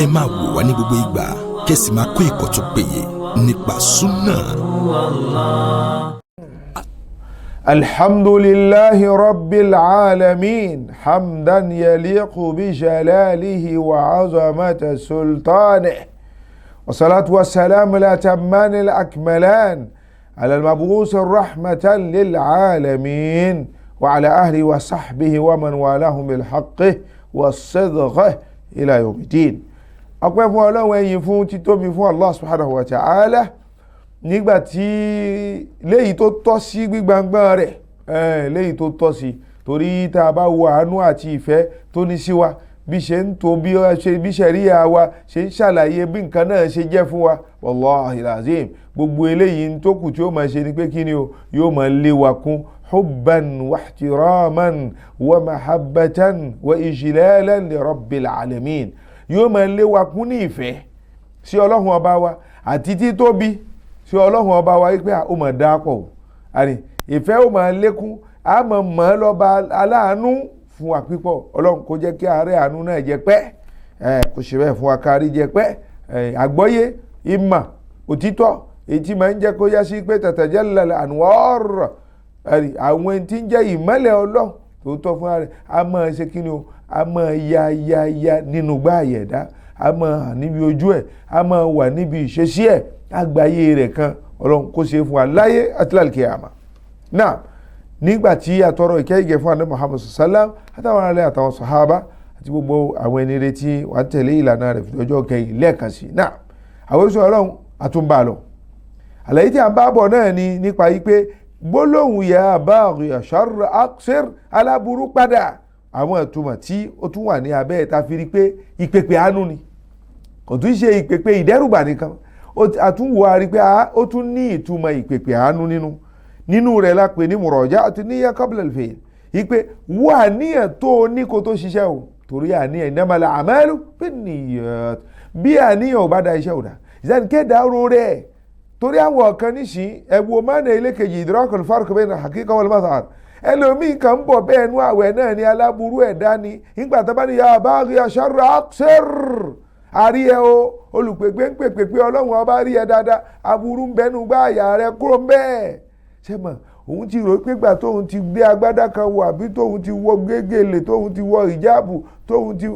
Ẹ máa wò wá ní gbogbo ìgbà, kẹ́sì máa kọ́ ẹ̀kọ́ tó péye nípa sunna. Alhamdulillahi rabbil alamin, hamdan yaliqu bi jalalihi wa azamati sultanihi, wasalatu wasalamu ala tammani al-akmalan ala al-mab'us rahmatan lil alamin wa ala ahli wa sahbihi wa man walahum bil haqqi was-sidqi ila yawmiddin. Ọpẹ́ fún Ọlọ́run, ẹ̀yìn fún títóbi fún Allah subhanahu wa ta'ala, nígbà tí léyìí tó tọ́ sí gbígbàngbọ́n rẹ̀, léyìí tó tọ́ sí, torí tá a bá wo àánú àti ìfẹ́ tó ní sí wa Bí ṣe ń tó, bí ṣe bí ṣẹ̀ríà wa ṣe ń ṣàlàyé bí nǹkan náà ṣe jẹ́ fún wa. Wallahi lazim, gbogbo eléyìí tó kù tí ó máa ṣe ni pé kí ni o, yóò máa lé wa kún hubban wa ihtiraman wa mahabbatan wa ijlalan li rabbil alamin. Yóò máa lé wa kún ní ìfẹ́ sí Ọlọ́run ọba wa àti títóbi sí Ọlọ́run ọba wa, wípé ó máa dáa pọ̀ o. Àní ìfẹ́ ó máa lékún, a máa mọ̀ ọ́ lọ́ba aláàánú fún wa pípọ̀. Ọlọ́run kó jẹ́ kí àárẹ̀ àánú náà jẹ pẹ́, kò ṣe bẹ́ẹ̀ fún wa kárí jẹ pẹ́. Àgbọ́yé ìmọ̀ òtítọ́ èyí tí máa ń jẹ́ kó yá sí pé tatajallal anwar, àwọn tí ń jẹ́ ìmọ́lẹ̀ Ọlọ́run tòótọ́ fún ara rẹ̀, a máa ṣe kí ni o, a máa ya ya ya nínú gbá àyẹ̀dá, a máa hàn níbi ojú ẹ̀, a máa wà níbi ìṣesí ẹ̀, àgbáyé rẹ̀ kan. Ọlọ́run kó ṣe fún wa láyé àti lálùkìyámà náà. Nígbà tí a tọrọ ìkẹ́ ìgẹ̀ fún ànábì Muhammad sallam àtàwọn aráàlú àtàwọn sàhábà àti gbogbo àwọn ẹni retí wà ń tẹ̀lé ìlànà rẹ̀ fún ọjọ́ kẹyìn lẹ́ẹ̀kan sí náà, àwọn oṣù Ọlọ́run àtúnbà lọ. Àlàyé tí a bá bọ̀ náà ni nípa yí pé gbólóhùn ya baghi sharra aqsir, aláburú padà, àwọn ìtumọ̀ tí ó tún wà ní abẹ́ ìta fi rí pé ìpèpè àánú ni, kò tún ṣe ìpèpè ìdẹ́rùbà nìkan. Àtúnwò a rí pé ó tún ní ìtumọ̀ ìpèpè àánú nínú. Nínú rẹ̀ la pè ní muraja'atu niyya qabla al-fi'l, ìpè wọ àníyàn tó o ní kó tó ṣiṣẹ́ o, torí àníyàn innamal a'malu binniyat, bí àníyàn ò bá da iṣẹ́ ò dá ìsánikẹ́dà ro rẹ̀. Torí àwọn ọ̀kan níṣìn ẹ̀wò mánà elékejì idrakul farq bayna al-haqiqa wal mazhar, ẹlòmíì kan ń bọ̀ bẹ́ẹ̀ nú àwẹ̀ náà ni aláburú ẹ̀dá ni. Nígbà tó bá ní ya baghi sharra aqsir, àrí ẹ o, olùpèpè ń pèpè pé Ọlọ́run ọba rí ẹ dáadáa, aburú ń bẹnu gbá àyà rẹ kúrò ń bẹ́ẹ̀. Ṣé mọ̀ òun ti rò pé gbà tóun ti gbé agbádá kan wọ, àbí tóun ti wọ gégélè, tóun ti wọ ìjáàbù, tóun ti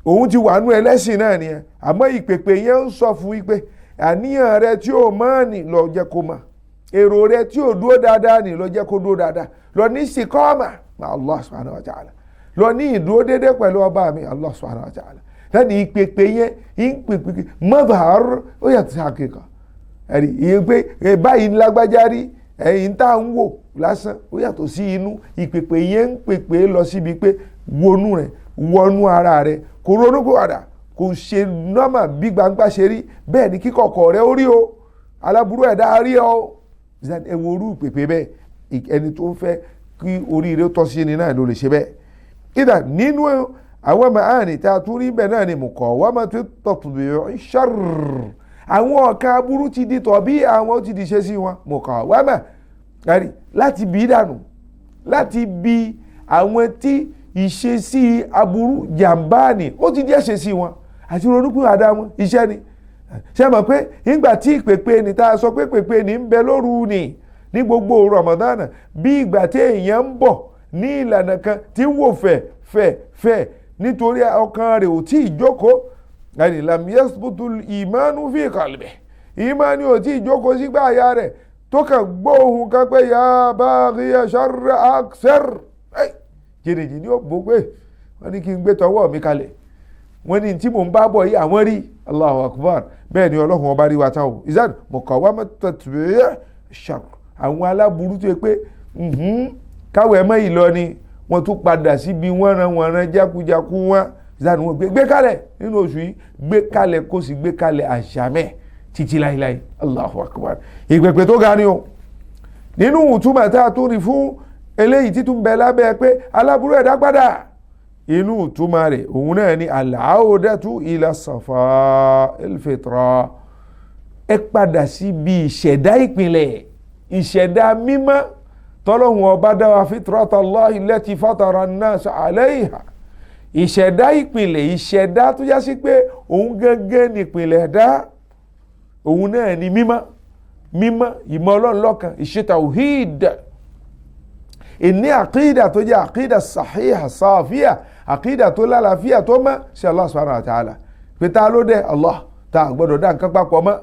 òun ti wà nú ẹlẹ́sìn náà nìyẹn. Àmọ́ ìpèpè yẹn ń sọ fún wípé àníyàn rẹ tí ò mọ́ ni lọ jẹ́ kó mọ̀, èrò rẹ tí ò dúró dáadáa ni lọ jẹ́ kó dúró dáadáa, lọ ní sìkọ́ọ̀mà ma Allah subhanahu wa ta'ala, lọ ní ìdúró déédéé pẹ̀lú ọba mi Allah subhanahu wa ta'ala. Lẹ́nu ìpèpè yẹn ń pèpè mazhar ó yàtọ̀ sí àkíkà, ẹ̀rí ìyẹn pé báyìí lágbájá rí, ẹ̀yìn tá à ń wò lásán ó yàtọ̀ sí inú. Ìpèpè yẹn ń pèpè lọ síbi pé wọnú rẹ̀, wọnú ara rẹ̀, kò ronú kó àdá, kò ṣe nọ́mà bí gbangba ṣe rí bẹ́ẹ̀ ni kíkọ̀kọ̀ rẹ̀ ó rí o, aláburú ẹ̀dá rí ọ. Ẹ wo orú ìpèpè bẹ́ẹ̀, ẹni tó ń fẹ́ kí oríire tọ́ sí ni náà ló lè ṣe bẹ́ẹ̀. Ìdá nínú àwọn màáni tá a tún rí bẹ́ẹ̀ náà ni muqawamatu tatbi'i sharr, àwọn ọ̀kan aburú ti di tọ̀ bí àwọn ti di ṣe sí wọn, muqawama láti bí dànù, láti bí àwọn tí ìṣesí aburú jàǹbá ni ó ti díẹ̀ ṣe sí wọn àti ronúpìwàdà wọn iṣẹ́ ni. Ṣé mọ̀ pé nígbà tí ìpèpè ni tá a sọ pé pèpè ni ń bẹ lóru ni ní gbogbo Ramadan, bí ìgbà tí èèyàn ń bọ̀ ní ìlànà kan tí ń wò fẹ̀ fẹ̀ fẹ̀ nítorí ọkàn rẹ̀ ò tí ì jókòó, ẹni lam yasbutul ìmánu fi qalbi, ìmánu ò tí ì jókòó sígbà àyà rẹ̀ tó kàn gbóhùn kan pé ya baghiya sharra aqsir, jìnnìjìnnì ó bò pé wọ́n ní kí n gbé tọwọ́ mi kalẹ̀, wọ́n ní tí mò ń bá bọ̀ yìí àwọn rí. Allahu akbar, bẹ́ẹ̀ ni Ọlọ́run ọba rí wa tán o. Ìzán muqawamatu tatbi' sharr, àwọn aláburú tó yẹ pé káwé mọ́ ìlọ ni wọ́n tún padà síbi wọ́nranwọ̀nran jákujáku wọn. Ìzán wọn gbé kalẹ̀ nínú oṣù yìí, gbé kalẹ̀ kó sì gbé kalẹ̀ àṣàmẹ́ títí láíláí. Allahu akbar, ìpèpè tó ga ni o. Nínú ìtumọ̀ tá a tún rí fún eléyìí títún bẹ lábẹ́ pé aláburú ẹ̀dá padà, inú ìtumọ̀ rẹ̀ òun náà ni al-audatu ila safa el-fitra, ẹ padà síbi ìṣẹ̀dá ìpìlẹ̀, ìṣẹ̀dá mímọ́ tọ́lọ́hun ọba dá wa, fitratallahi allati fatara an-nasa alayha, ìṣẹ̀dá ìpìlẹ̀, ìṣẹ̀dá tó já sí pé òun gángan nípìlẹ̀ ẹ̀dá, òun náà ni mímọ́ mímọ́, ìmọ̀ Ọlọ́run lọ́kan, ìṣe tawhid, ìní àkídà tó jẹ́ àkídà sàhíhà sàfíà, àkídà tó lálàáfíà tó mọ́ sí Allah subhanahu wa ta'ala, pé ta ló dé Allah, ta gbọ́dọ̀ dá nǹkan papọ̀ mọ́,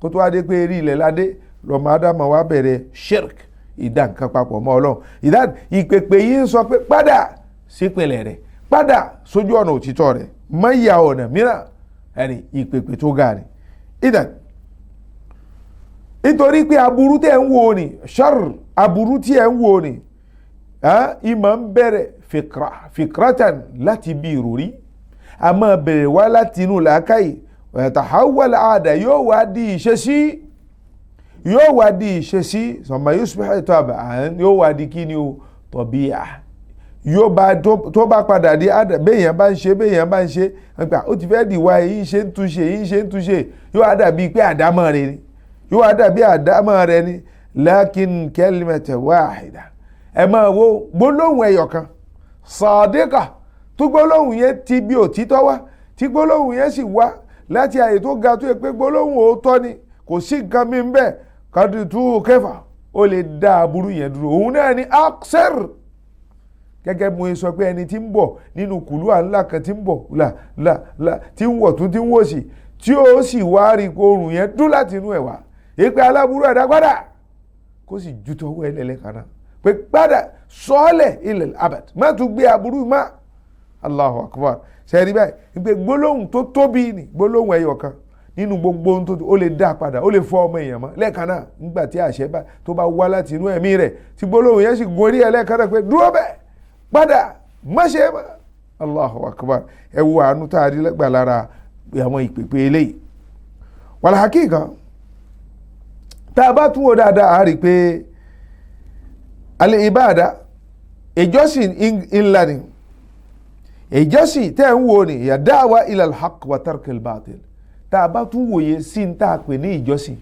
kó tó wá dé pé eré ilẹ̀ ládé lọ́mọ ádámà wá bẹ̀rẹ̀ shirk, ìdá nǹkan papọ̀ mọ́ Ọlọ́run. Ìdá ìpèpè yìí ń sọ pé padà sípìnlẹ̀ rẹ̀, padà sójú ọ̀nà òtítọ́ rẹ̀, má ya ọ̀nà mìíràn, ẹni ìpèpè tó ga ni. Ìdá nítorí pé aburú tẹ̀ ń wò ni shar, aburú tí ẹ̀ ń wò ni ìmọ̀ ń bẹ̀rẹ̀ fikratan láti bí ìròrí. A máa bẹ̀rẹ̀ wá láti inú làákàyè. Yatahawwal àdà, yóò wá di ìṣesí, yóò wá di ìṣesí. Sọmọ yusbihu tab'an, yóò wá di kí ni o, tabi'a. Yóò bá tó bá padà di àdà, béèyàn bá ń ṣe, béèyàn bá ń ṣe, nípa ó ti fẹ́ di wá, èyí ṣe ń túnṣe, èyí ṣe ń túnṣe, yóò wá dàbí pé àdámọ̀ rẹ ni, yóò wá dàbí àdámọ̀ rẹ ni. Lakin kalimatan wahida, ẹ máa wo gbólóhùn ẹyọ kan, sadiqa, tó gbólóhùn yẹn ti bí òtítọ́ wá, tí gbólóhùn yẹn sì wá láti àyè tó ga, tó yẹ pé gbólóhùn òótọ́ ni, kò sí nǹkan mi ń bẹ̀, kàdí tú kẹfà, ó lè dá aburú yẹn dúró. Òun náà ni aksir. Gẹ́gẹ́ bí mo sọ pé ẹni tí ń bọ̀ nínú kùlùwà ńlá kan, tí ń bọ̀ là là là, tí ń wọ̀ tún, tí ń wò sí, tí ó sì wá rí oòrùn yẹn dún láti inú ẹ̀ wá, èpè aláburú ẹ̀dá padà, kó sì ju tọwọ́ ẹ̀ lẹ́lẹ́ kan náà pé padà sọ́ọ̀lẹ̀ ilẹ̀ abad, má tún gbé aburú má. Allahu akbar. Sẹ́ẹ̀rí báyìí pé gbólóhùn tó tóbi ni gbólóhùn ẹyọ kan nínú gbogbo ohun tó ó lè dá padà, ó lè fọ ọmọ èèyàn mọ́ lẹ́ẹ̀kan náà, nígbà tí àṣẹ bá tó bá wá láti inú ẹ̀mí rẹ̀, tí gbólóhùn yẹn sì gorí ẹ̀ lẹ́ẹ̀kan náà pé dúró bẹ́ẹ̀, padà, má ṣe é mọ́. Allahu akbar. Ẹ wo àánú tá a rí gbà lára àwọn ìpèpè eléyìí. Wal hakika, tá a bá tún wò dáadáa, a rí i pé al ibada, ìjọsìn ńlá ni ìjọsìn tẹ́ ń wo ni, ya da'wa ila al-haqq wa tark al-batil. Tá a bá tún wòye sí ń tá a pè ní ìjọsìn,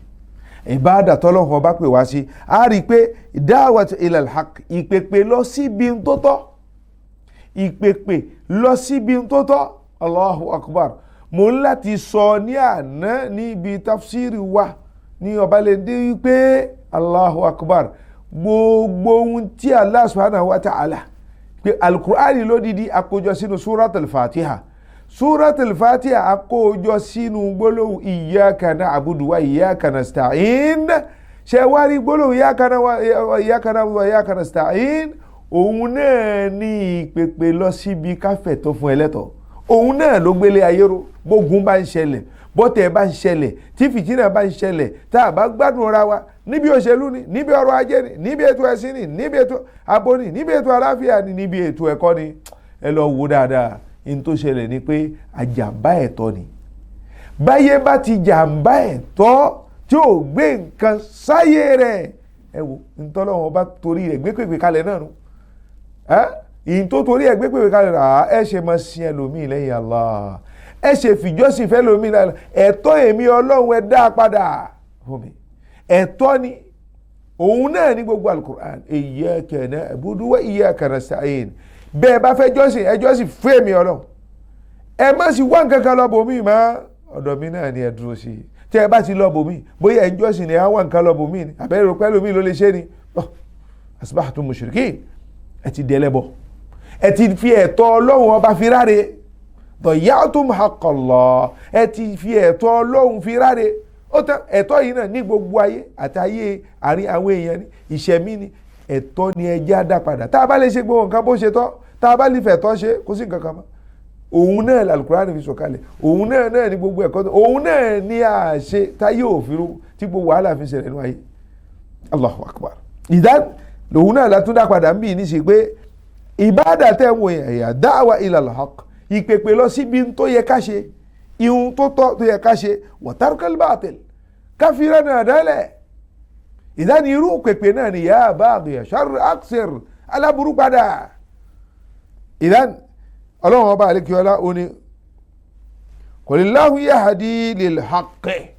ìbáàdà tọ́lọ́hun ọba pè wá sí, a rí i pé da'wat ila al-haqq, ìpèpè lọ síbi tó tọ́, ìpèpè lọ síbi tó tọ́. Allahu akbar. Mo ń láti sọ ní àná níbi tafsiri wa ní Ọbalẹ́ndé wípé Allahu akbar, gbogbo ohun tí Allah subhanahu wa ta'ala pé alukur'ani lódìdí àkójọ sínú suratul fatiha, suratul fatiha àkójọ sínú gbólóhùn iyyaka na'budu wa iyyaka nasta'in. Ṣe wá rí gbólóhùn iyyaka na'budu wa iyyaka nasta'in, òun náà ní ìpèpè lọ síbi káfẹ̀ tó fún ẹlẹ́tọ̀, òun náà ló gbélé ayé ró. Gbógun bá ń ṣẹlẹ̀, bọ́tẹ̀ bá ń ṣẹlẹ̀, tí fìtínà bá ń ṣẹlẹ̀, tá a bá gbádùn ra wa níbi òṣèlú ni, níbi ọrọ̀ ajé ni, níbi ètò ẹ̀sìn ni, níbi ètò abo ni, níbi ètò àlàáfíà ni, níbi ètò ẹ̀kọ́ ni, ẹ lọ wo dáadáa. Ní tó ṣẹlẹ̀ ni pé àjàmbá ẹ̀tọ́ ni. Báyé bá ti jàmbá ẹ̀tọ́ tí ò gbé nǹkan sáyé rẹ̀, ẹ wo ntọ́lọ́wọ́n bá torí rẹ̀ gbé pèpè kalẹ̀ náà nù, ìyìn tó torí ẹ̀ gbé pèpè kalẹ̀ rà, ẹ ṣe máa sin ẹlòmíì lẹ́yìn Allah, ẹ ṣe fìjọ́sìn fẹ́ lómi náà, ẹ̀tọ́ èmi Ọlọ́run ẹ dá padà fún mi, ẹ̀tọ́ ni. Òun náà ní gbogbo alukur'an, iyyaka na'budu wa iyyaka nasta'in. Bẹ́ẹ̀ bá fẹ́ jọ́sìn, ẹ jọ́sìn fún èmi Ọlọ́run, ẹ má sì wá nǹkan kan lọ bòmí mọ́, ọ̀dọ̀ mi náà ni ẹ dúró sí i. Tẹ́ ẹ bá ti lọ bòmí, bóyá ẹ ń jọ́sìn ni ẹ wá nǹkan lọ bòmí ni, àbẹ́rẹ́ pẹ́ lómi ló lè ṣe ni, asbahtum mushrikin, ẹ ti dẹ́lẹ́bọ, ẹ ti fi ẹ̀tọ́ Ọlọ́run ọba fi ráre, dọ̀yàtúm haqqallah, ẹ ti fi ẹ̀tọ́ Ọlọ́run fi ráre. Ó tán, ẹ̀tọ́ yìí náà ní gbogbo ayé àti ayé àárín àwọn èèyàn ní ìṣẹ̀mí ni, ẹ̀tọ́ ni ẹjẹ́ á dá padà. Tá a bá lè ṣe gbogbo nǹkan bó ṣe tọ́, tá a bá lè fẹ̀tọ́ ṣe, kò sí nǹkan kan mọ́. Òun náà l'Al-Qur'ani fi sọ̀kalẹ̀, òun náà náà ní gbogbo ẹ̀kọ́, òun náà ní àṣẹ táyé òfin tí gbogbo wàhálà fi ṣẹlẹ̀ nínú ayé. Allahu akbar. Ìdá lòun náà látúndà padà ń bì ní ṣe pé ìbáàdà tẹ̀ ń wò yẹn, ẹ̀yà da'wa ila al-haqq, ìpèpè lọ síbi tó yẹ ká ṣe, ihun tó tọ́ tó yẹ ká ṣe, wa tarkal batil, káfíńrẹ́ náà dálẹ̀. Ìdáni irú pèpè náà ni ya baghiya sharr aksir, aláburú padà. Ìdán Ọlọ́run ọba àlekíọ́lá ó ní qulillahu yahdi lil haqqi,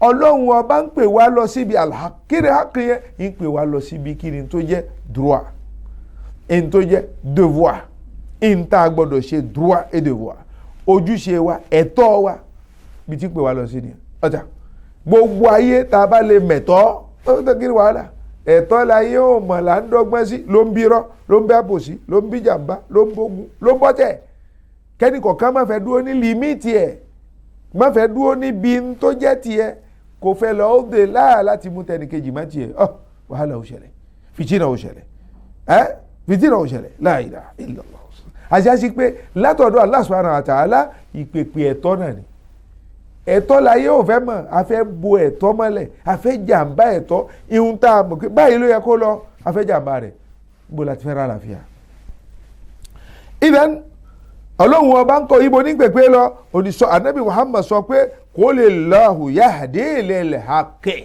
Ọlọ́run ọba ń pè wá lọ síbi al-haqq. Kí ni haqq yẹn? Ń pè wá lọ síbi kí ni tó jẹ́ droit, ń tó jẹ́ devoir, ń tá a gbọ́dọ̀ ṣe droit et devoir, ojúṣe wa, ẹ̀tọ́ wa, bí tí ń pè wá lọ sí ni. Ọjà gbogbo ayé tá a bá lè mẹ̀tọ́, ó tó kí ni wàhálà? Ẹ̀tọ́ la yé ò mọ̀ là ń dọ́gbọ́n sí, ló ń bírọ́, ló ń bẹ́ àbòsí, ló ń bí jàmbá, ló ń bógun, ló ń bọ́tẹ̀. Kẹ́ni kọ̀ọ̀kan má fẹ́ dúró ní límìtì ẹ̀, má fẹ́ dúró níbi tó jẹ́ tiẹ̀, kò fẹ́ lọ ó dé láà láti mú tẹnìkejì má tiẹ̀. Ọ wàhálà ò ṣẹlẹ̀, fìtínà ò ṣẹlẹ̀, ẹ́ fìtínà ò ṣẹlẹ̀. La ilaha illallah. Àṣàṣì pé látọ̀dọ̀ Allah subhanahu wa ta'ala ìpèpè ẹ̀tọ́ náà ni. Ẹ̀tọ́ láyé ò fẹ́ mọ̀, a fẹ́ bo ẹ̀tọ́ mọ́lẹ̀, a fẹ́ jàǹbá ẹ̀tọ́, ihun tá a mọ̀ pé báyìí ló yẹ kó lọ, a fẹ́ jàǹbá rẹ̀, bó la ti fẹ́ rà láfíà. Ìdán Ọlọ́run ọba ń kọ ibo ní pèpè lọ onísọ anabi Muhammad sọ pé qulillahu yahdi lil haqqi,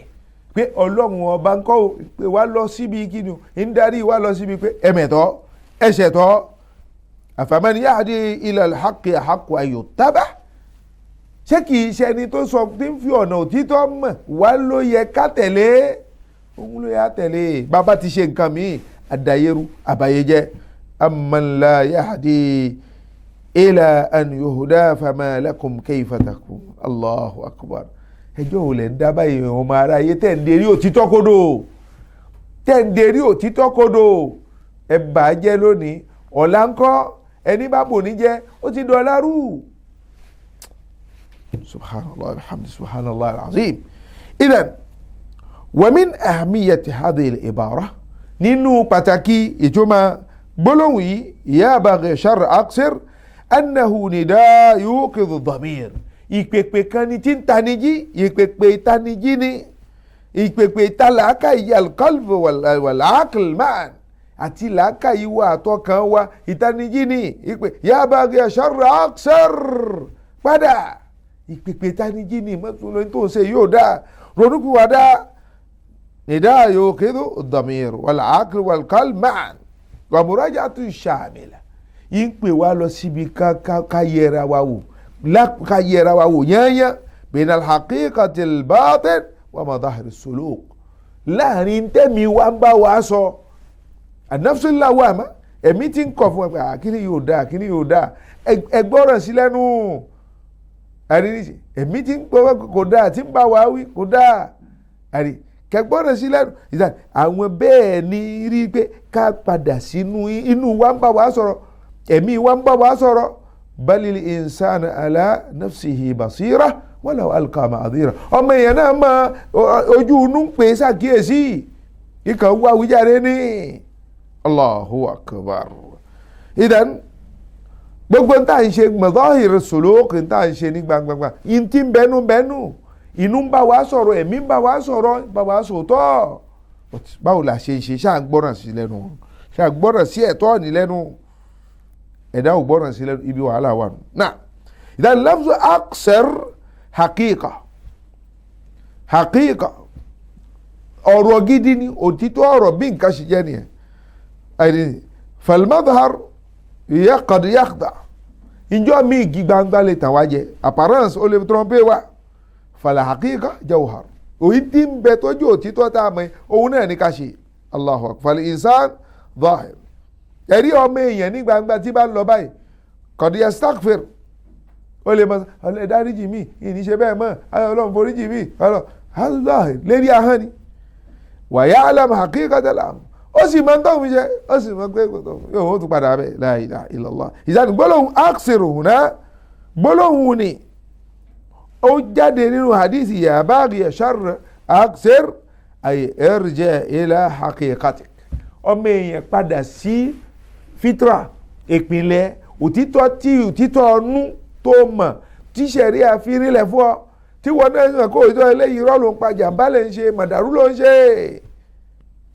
pé ọlọ́run ọba ń kọ́ pé wá lọ síbi kíni ń darí wá lọ síbi pé ẹ̀mẹ̀tọ́ ẹ̀ṣẹ̀tọ́. Afaman yahdi ilal haqqi ahaqqu an yuttaba, ṣé kìí ṣe ẹni tó sọ tí ń fi ọ̀nà òtítọ́ mọ̀ wá ló yẹ ká tẹ̀lé? Òun ló yẹ ká tẹ̀lé. Bàbá ti ṣe nǹkan míì àdàyérú àbàyéjẹ́. Amman la yahdi ila an yuhda fama lakum kayfa tahkum. Allahu akbar. Ẹjọ́ ò lẹ̀ ń dá báyìí ọmọ ara ayé tẹ̀ ń derí òtítọ́ kodò, tẹ̀ ń derí òtítọ́ kodò. Ẹ bà á jẹ́ lónìí, ọ̀la ńkọ́? Ẹni bá bò ní jẹ́ ó ti dọ̀la rú. Subhanallah alhamdu subhanallah alazim. Idan wa min ahamiyati hadhihi al-ibara, nínú pàtàkì ìtumọ̀ gbólóhùn yìí, ya baghi sharr aqsir annahu nida yuqidhu dhamir, ìpèpè kan ni tí ń tanijí, ìpèpè ìtanijí ni, ìpèpè ìtalàákà al-qalb wal-aql ma'an, àti làákàyè wa àtọkàn wa, ìtanijí ni ìpè ya baghi sharr aqsir padà, ìpèpè ìtanijí ni mọ́tò tó ń ṣe yóò dáa, ronúkúwàdá. Nida yuqidhu ad-damir wal-aql wal-qalb ma'an wa muraja'atun shamila, yìí ń pè wá lọ síbi ká yẹra wa wò, ká yẹra wa wò yányán, bayna al-haqiqati al-batin wa madahir as-suluk, láàrin tẹ́mi wa ń bá wa sọ an-nafsu al-lawwama, ẹ̀mí ti ń kọ̀ fún wa pé kíni yóò dáa, kíni yóò dáa, ẹgbọ́ràn sí lẹ́nu, ẹ̀mí ti ń pọ̀ kò dáa, tí ń bá wa wí kò dáa, kẹgbọ́ràn sí lẹ́nu. Àwọn bẹ́ẹ̀ ni rí pé ká padà sínú inú wa ń bá wa sọ̀rọ̀, ẹ̀mí wa ń bá wa sọ̀rọ̀. Balil insana ala nafsihi basira walaw alqa ma'adira, ọmọ èèyàn náà mọ ojú inú ń pè é ṣàkíyèsí, ikàn wá wíjàre ní. Allahu akbar. Idan gbogbo ń tà ń ṣe madahir suluk, ń tà ń ṣe ní gbangbangba, ń tí ń bẹnu bẹnu, inú ń bá wa sọ̀rọ̀, ẹ̀mí ń bá wa sọ̀rọ̀, ń bá wa sòótọ́. Báwo la ṣe ń ṣe? Ṣáà gbọ́ràn sí lẹ́nu, ṣáà gbọ́ràn sí ẹ̀tọ́ ní lẹ́nu, ẹ̀dá ò gbọ́ràn sí lẹ́nu, ibi wàhálà wà nù. Náà ìdá lafzu aqsir haqiqa, haqiqa ọ̀rọ̀ gidi ni, òtítọ́ ọ̀rọ̀ bí nǹkan ṣe jẹ́ nìyẹn. Falmadhar yaqad yakhda, ìjọ mi igi gbangba lè tàn wá jẹ, appearance ó lè tromper wa. Fala haqiqa jawhar, òyìn tí ń bẹ tọ́jú òtítọ́ tá a mọ̀ òun náà ní ká ṣe. Allahu akbar. Fal insan zahir, ẹ̀rí ọmọ èèyàn ní gbangba tí bá ń lọ báyìí, qad yastaghfir, ó lè mọ ọlọ́ dáríjì mí, ìní ṣe bẹ́ẹ̀ mọ́, ọlọ́run foríjì mí, ọlọ́run lérí ahọ́n ni. Wa ya'lam haqiqatal amr, ó sì máa ń tọ́ mi jẹ, ó sì máa ń pé yóò tún padà bẹ́ẹ̀. La ilaha illallah. Ìjánu gbólóhùn aqsir huna, gbólóhùn ni ó jáde nínú hadisi ya baghi sharr aqsir ay irji' ila haqiqatik, ọmọ èèyàn padà sí fitra, ìpìlẹ̀ òtítọ́ tí òtítọ́ ọnú tó mọ̀ tí sẹ̀rí àfihàn fún ọ, tí wọn náà sọ kó òtítọ́ eléyìí irọ́ ló ń pa, jàǹbá lè ń ṣe, màdàrú ló ń ṣe.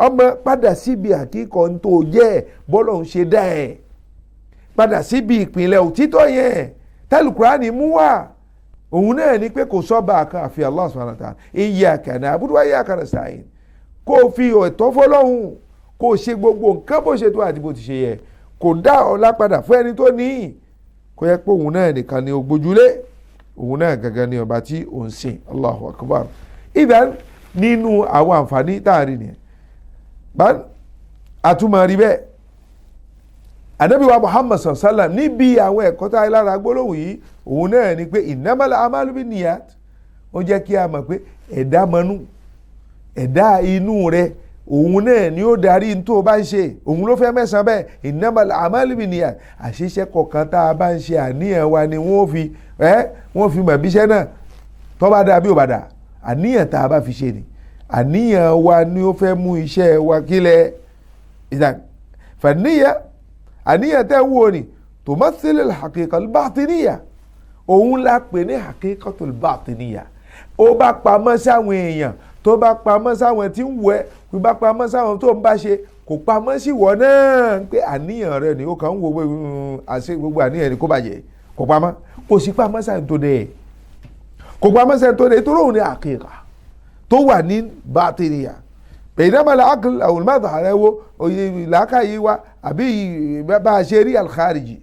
Ọmọ padà síbi àkíkọ́ tó jẹ́ bọ́lọ̀ ń ṣe dá ẹ̀, padà síbi ìpìlẹ̀ òtítọ́ yẹn tálùkùránì mú wá, òun náà ni pé kò sọ́ba kan àfi Allah subhanahu wa ta'ala, iyyaka na'budu wa iyyaka nasta'in, kó o fi ẹ̀tọ́ fọlọ́hun, kó o ṣe gbogbo nǹkan bó ṣe tó àti bó ti ṣe yẹ, kò dá ọlá padà fún ẹni tó ní, kó yẹ pé òun náà nìkan ni ó gbójúlé, òun náà gangan ni ọba tí òun sìn. Allahu akbar. Ìdán nínú àwọn àǹfààní tá a rí nìyẹn, àtúmọ̀ rí bẹ́ẹ̀. Ànábì wa Muhammad sallam níbi àwọn ẹ̀kọ́ tá a lára gbólóhùn yìí, òun náà ni pé innamal a'malu binniyat, ó jẹ́ kí a mọ̀ pé ẹ̀dá mọnú, ẹ̀dá inú rẹ̀ òun náà ni ó darí tó o bá ń ṣe, òun ló fẹ́ mẹ́sàn-án bẹ́ẹ̀. Innamal a'malu binniyat, àṣìṣe kọ̀ọ̀kan tá a bá ń ṣe àníyàn wa ni wọ́n fi wọ́n fi mọ̀ bíṣẹ́ náà tó bá dáa bí ò bá dáa, àníyàn tá a bá fi ṣe ni, àníyàn wa ni ó fẹ́ mú iṣẹ́ wa kílẹ̀. Fàníyà, àníyàn tẹ́ wò ni tumathil al-haqiqa al-batiniyya, òun la pè ní haqiqatul batiniyya. Ó bá pamọ́ sáwọn èèyàn, tó bá pamọ́ sáwọn tí ń wẹ̀, tó bá pamọ́ sáwọn tó ń bá ṣe, Kò pamọ́ sí wọ náà pé àníyàn rẹ ni ó kàn ń wo pé àṣẹ gbogbo àníyàn ni kó bàjẹ́. Kò pamọ́, kò sí pamọ́ sáyẹn tó dẹ̀, kò pamọ́ sáyẹn tó dẹ̀, torí òun ni àkìkà tó wà ní bàtìrìyà. Bẹ̀yìnàmọ́lá akil àwọn olùmọ̀tò wo òye làákàyè wa àbí bá a ṣe rí alkhariji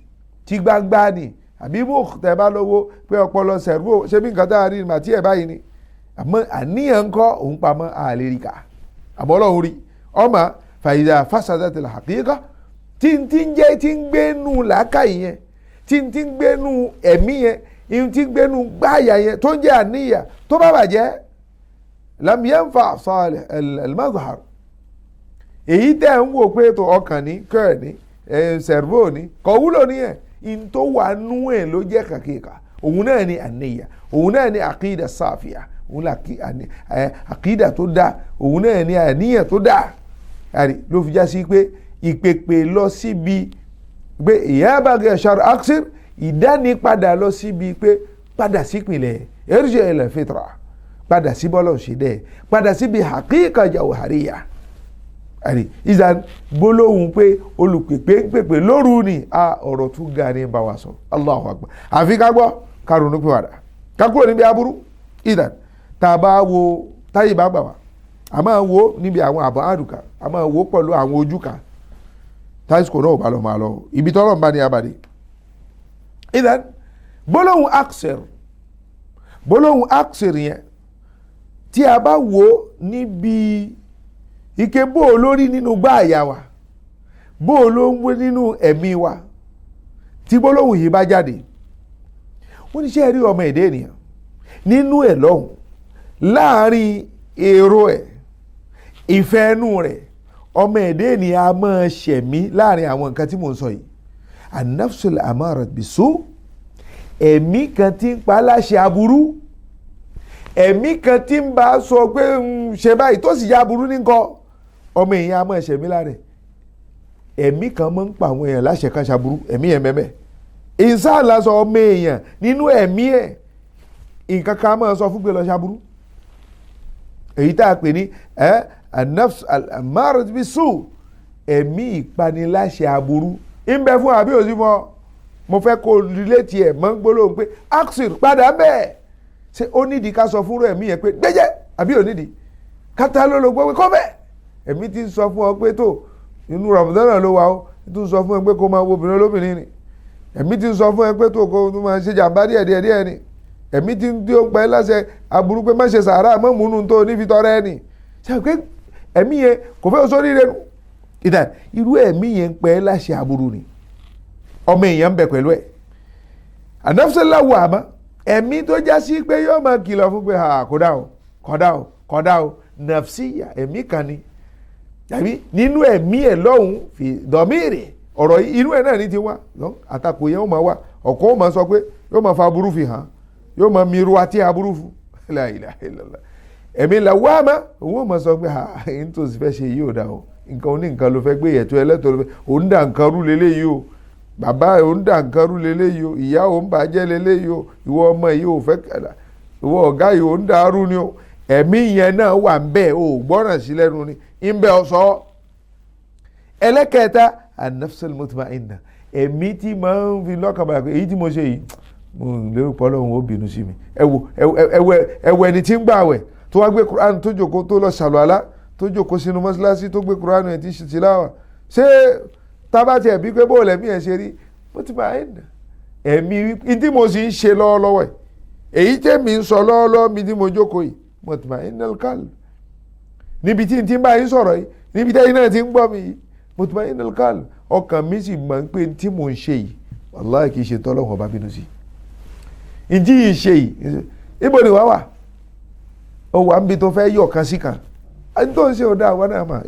tí gbangba ni àbí mú tẹ̀ bá lọ́wọ́ pé ọpọlọ sẹ̀rú ṣé bí nǹkan tá a rí màtí ẹ̀ báyìí ni. Àmọ́ àníyàn ńkọ́ òun pamọ́ àlèríkà, àmọ́ Ọlọ́run rí ọmọ fàyídà fásádà tẹ̀lé àkíkà tí ń tí ń jẹ́ tí ń gbénu làákàyè yẹn, tí ń tí ń gbénu ẹ̀mí yẹn, tí ń gbénu gbáàyà yẹn tó ń jẹ́ àníyàn tó bá bàjẹ́ lam yanfa salih al-mazhar. Èyí tẹ́ ń wò pé tó ọkàn ní kẹ́ẹ̀ ní sẹ̀rvó ní kò wúlò nìyẹn. In tó wà nú ẹ̀ ló jẹ́ kàkíkà, òun náà ni àníyàn, òun náà ni àkídà sáfìà, òun là àkídà tó dáa, òun náà ni àníyàn tó dáa. Àrí ló fi já sí pé ìpèpè lọ síbi pé ìyá bá gẹ̀ ṣàrò aksir, ìdánipadà lọ síbi pé padà sípìnlẹ̀ irji ila fitra, padà sí bọ́lá òṣèdè, padà síbi haqiqa jawhariya. Àrí ìzàn gbólóhùn pé olùpèpè ń pèpè lóru ni a ọ̀rọ̀ tún ga ní bá wa sọ. Allahu akbar. Àfi ká gbọ́ ká ronú pìwàdà, ká kúrò níbi aburú. Ìdàn tá a bá wo táyì bá gbà wá, a máa wo níbi àwọn àbọ̀ àdùkà, a máa wo pẹ̀lú àwọn ojú kan táìsìkò náà ò bá lọ máa lọ ibi tọ́lọ̀ ń bá ní abàdé. Ìdàn gbólóhùn aksir, gbólóhùn aksir yẹn tí a bá wo níbi ike bó o lórí nínú gbáàyà wa, bó o ló ń wé nínú ẹ̀mí wa, tí gbólóhùn yìí bá jáde, wọ́n ní ṣe rí ọmọ èdè ènìyàn nínú ẹ̀ lọ́hùn láàrin èrò ẹ̀ ìfẹ́ ẹnu rẹ̀, ọmọ èdè ènìyàn a máa ṣẹ̀mí láàrin àwọn nǹkan tí mò ń sọ yìí. An-nafsul amarat bisu, ẹ̀mí kan tí ń pa láṣẹ aburú, ẹ̀mí kan tí ń bá sọ pé ń ṣe báyìí tó sì yá aburú ní nǹkan, ọmọ èèyàn a máa ṣẹ̀mí lára ẹ̀. Ẹ̀mí kan máa ń pa àwọn èèyàn láṣẹ kan ṣaburú, ẹ̀mí yẹn mẹ́mẹ́ ìsáà lásọ ọmọ èèyàn nínú ẹ̀mí ẹ̀ nǹkan kan máa sọ fún pé lọ ṣaburú, èyí tá a pè ní an-nafs al-ammarat bis-su, ẹ̀mí ìpaniláṣẹ aburú ń bẹ fún àbí òsì fún ọ. Mo fẹ́ kó relate ẹ̀ mọ́ gbólóhùn pé aksir padà bẹ́ẹ̀. Ṣé ó nídìí ká sọ fúnrú ẹ̀mí yẹn pé gbẹ́jẹ́ àbí ò nídìí? Kátà ló lo gbọ́ pé kọ́ bẹ́ẹ̀. Ẹ̀mí ti ń sọ fún ọ pé tó inú Ramadan ló wà ó, ti ń sọ fún ẹ pé kó máa wo obìnrin olóbìnrin ni. Ẹ̀mí ti ń sọ fún ẹ pé tó kó máa ṣe jàǹbá díẹ̀ díẹ̀ díẹ̀ ni. Ẹ̀mí ti ń tí ó ń pa ẹ́ láṣẹ aburú pé má ṣe sàárà mọ́ múnú tó ní fi tọrẹ ẹ ni. Ṣé pé ẹ̀mí yẹn kò fẹ́ sórí rẹ nù? Ìdá irú ẹ̀mí yẹn ń pa ẹ́ láṣẹ aburú ni. Ọmọ èèyàn ń bẹ pẹ̀lú ẹ̀. An-nafsul lawwama, ẹ̀mí tó já sí pé yóò máa kìlọ̀ fún pé kódà o, kódà o, kódà o, nafsiya ẹ̀mí kan ni. Tàbí nínú ẹ̀mí ẹ̀ lọ́hùn fi dọ̀míìrì ọ̀rọ̀ inú ẹ̀ náà ní ti wá. Àtakò yẹn ó máa wá, ọ̀kọ́ ó máa sọ pé yóò máa fa aburú fi hàn, yóò máa miru àti aburú fún. La ilaha illallah. Ẹ̀mí lawwama òun ó máa sọ pé n tó sì fẹ́ ṣe yìí ò dà o, nǹkan oní nǹkan ló fẹ́ gbé yẹ̀tọ́ ẹlẹ́tọ̀ ló fẹ́, òun dà nǹkan rú leléyìí o, bàbá òun dà nǹkan rú leléyìí o, ìyá òun bàjẹ́ leléyìí o, ìwọ ọmọ yìí ò fẹ́ kàdà, ìwọ ọ̀gá yìí òun dà rú ni o. Ẹ̀mí yẹn náà wà ń bẹ́ẹ̀ o, gbọ́ràn sí lẹ́nu ni ń bẹ́ ọ sọ. Ẹlẹ́kẹta an-nafsul mutma'inna, ẹ̀mí tí máa ń fi lọ́kàn balẹ̀ pé èyí tí mo ṣe yìí mo lérò pé Ọlọ́run ó bínú sí mi. Ẹ wo ẹ wo ẹni tí ń gbààwẹ̀ tó wá gbé Quran tó jókòó tó lọ ṣàlùwàlá tó jókòó sínú mọ́ṣáláṣí tó gbé Quran ẹ̀ tí ń ṣe tìláwà. Ṣé tábà tiẹ̀ bí pé bóòlù ẹ̀mí ẹ̀ ṣe rí mutma'inna, ẹ̀mí tí mo sì ń ṣe lọ́wọ́lọ́wọ́ ẹ̀, èyí tẹ̀mí ń sọ lọ́wọ́lọ́wọ́ mi tí mo jókòó yìí mutma'innal qalb, níbi tí n ti bá yín sọ̀rọ̀ yìí, níbi tẹ́yìn náà ti ń gbọ́ mi yìí, mutma'innal qalb, ọkàn mi sì mọ̀ pé tí mò ń ṣe yìí wàláhì kì í ṣe tọ́lọ́hun ọba bínú sí i. Ǹjí yìí ṣe yìí, ibo ni wàá wà? Ó wà níbi tó fẹ́ yọ̀ kan sí kan, ẹni tó ń ṣe ọ̀dà àwọn náà mà.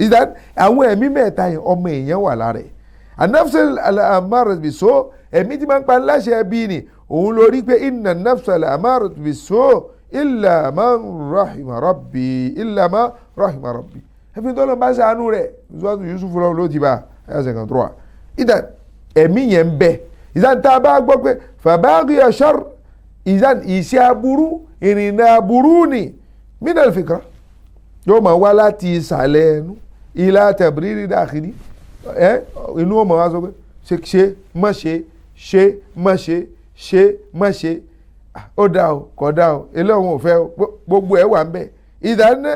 Àwọn ẹ̀mí mẹ́ta yẹn ọmọ èèyàn wà lára ẹ̀. An-nafsul ammarat bis-su, ẹ̀mí tí máa ń pa láṣẹ ẹbí ni òun lórí pé inna an-nafsal ammarat bis-su illa man rahima rabbi, illa man rahima rabbi. Ẹ̀fín tó lọ bá ṣàánú rẹ̀ Zuwatu Yusuf lọ́wọ́ ló ti bá ẹ̀yà sẹ̀kàn tó wà. Ìdá ẹ̀mí yẹn ń bẹ. Ìdá tá a bá gbọ́ pé fabaghiya sharr, ìdá ìṣe aburú ìrìnà aburú ni minal fikra yóò máa wá láti ìsàlẹ̀ ẹnu. Ilá tẹ̀bírírì dàkíní ẹ inú ọmọ wa sọ pé ṣe ṣe má ṣe, ṣe má ṣe, ṣe má ṣe, ó dá o kò dá o, eléwọ̀n ò fẹ́ o, gbogbo ẹ̀ wà ń bẹ̀. Ìdáná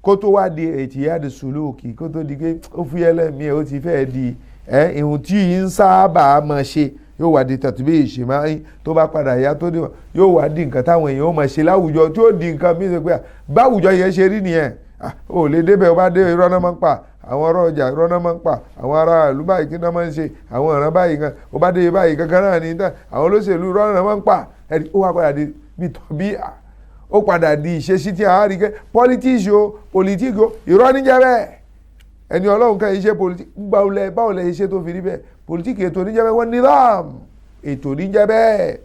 kó tó wá di ètìyáde sùlùkì, kó tó di pé ó fúyẹ́ lẹ́mìí ẹ̀, ó ti fẹ́ di ẹ̀ ìhun tí yìí ń sábà máa ṣe, yóò wá di tàtúbí ìṣèmá yín. Tó bá padà yá tó dé, yóò wá di nǹkan táwọn èèyàn ó máa ṣe láwùjọ, tí ó di nǹkan mí ṣe pé báwùjọ yẹn ṣe rí nìyẹn. Ó lè débẹ̀, ó bá dé, irọ́ náà máa ń pa àwọn ọ̀rọ̀ ọjà, irọ́ náà máa ń pa àwọn ará ìlú báyìí, kí náà máa ń ṣe àwọn ìran báyìí kan, ó bá dé báyìí kankan náà ní tán, àwọn olóṣèlú irọ́ náà máa ń pa. Ẹni ó wá padà di bí tọ́bí, ó padà di ìṣesí tí a rí kẹ́ politics o, politics o, irọ́ níjẹ́ bẹ́ẹ̀. Ẹni ọlọ́run kan iṣẹ́ politics, báwo lẹ báwo lẹ iṣẹ́ tó fi rí bẹ́ẹ̀? Politics ètò níjẹ́ bẹ́ẹ̀, wọ́n nizam ètò níjẹ́ bẹ́ẹ̀.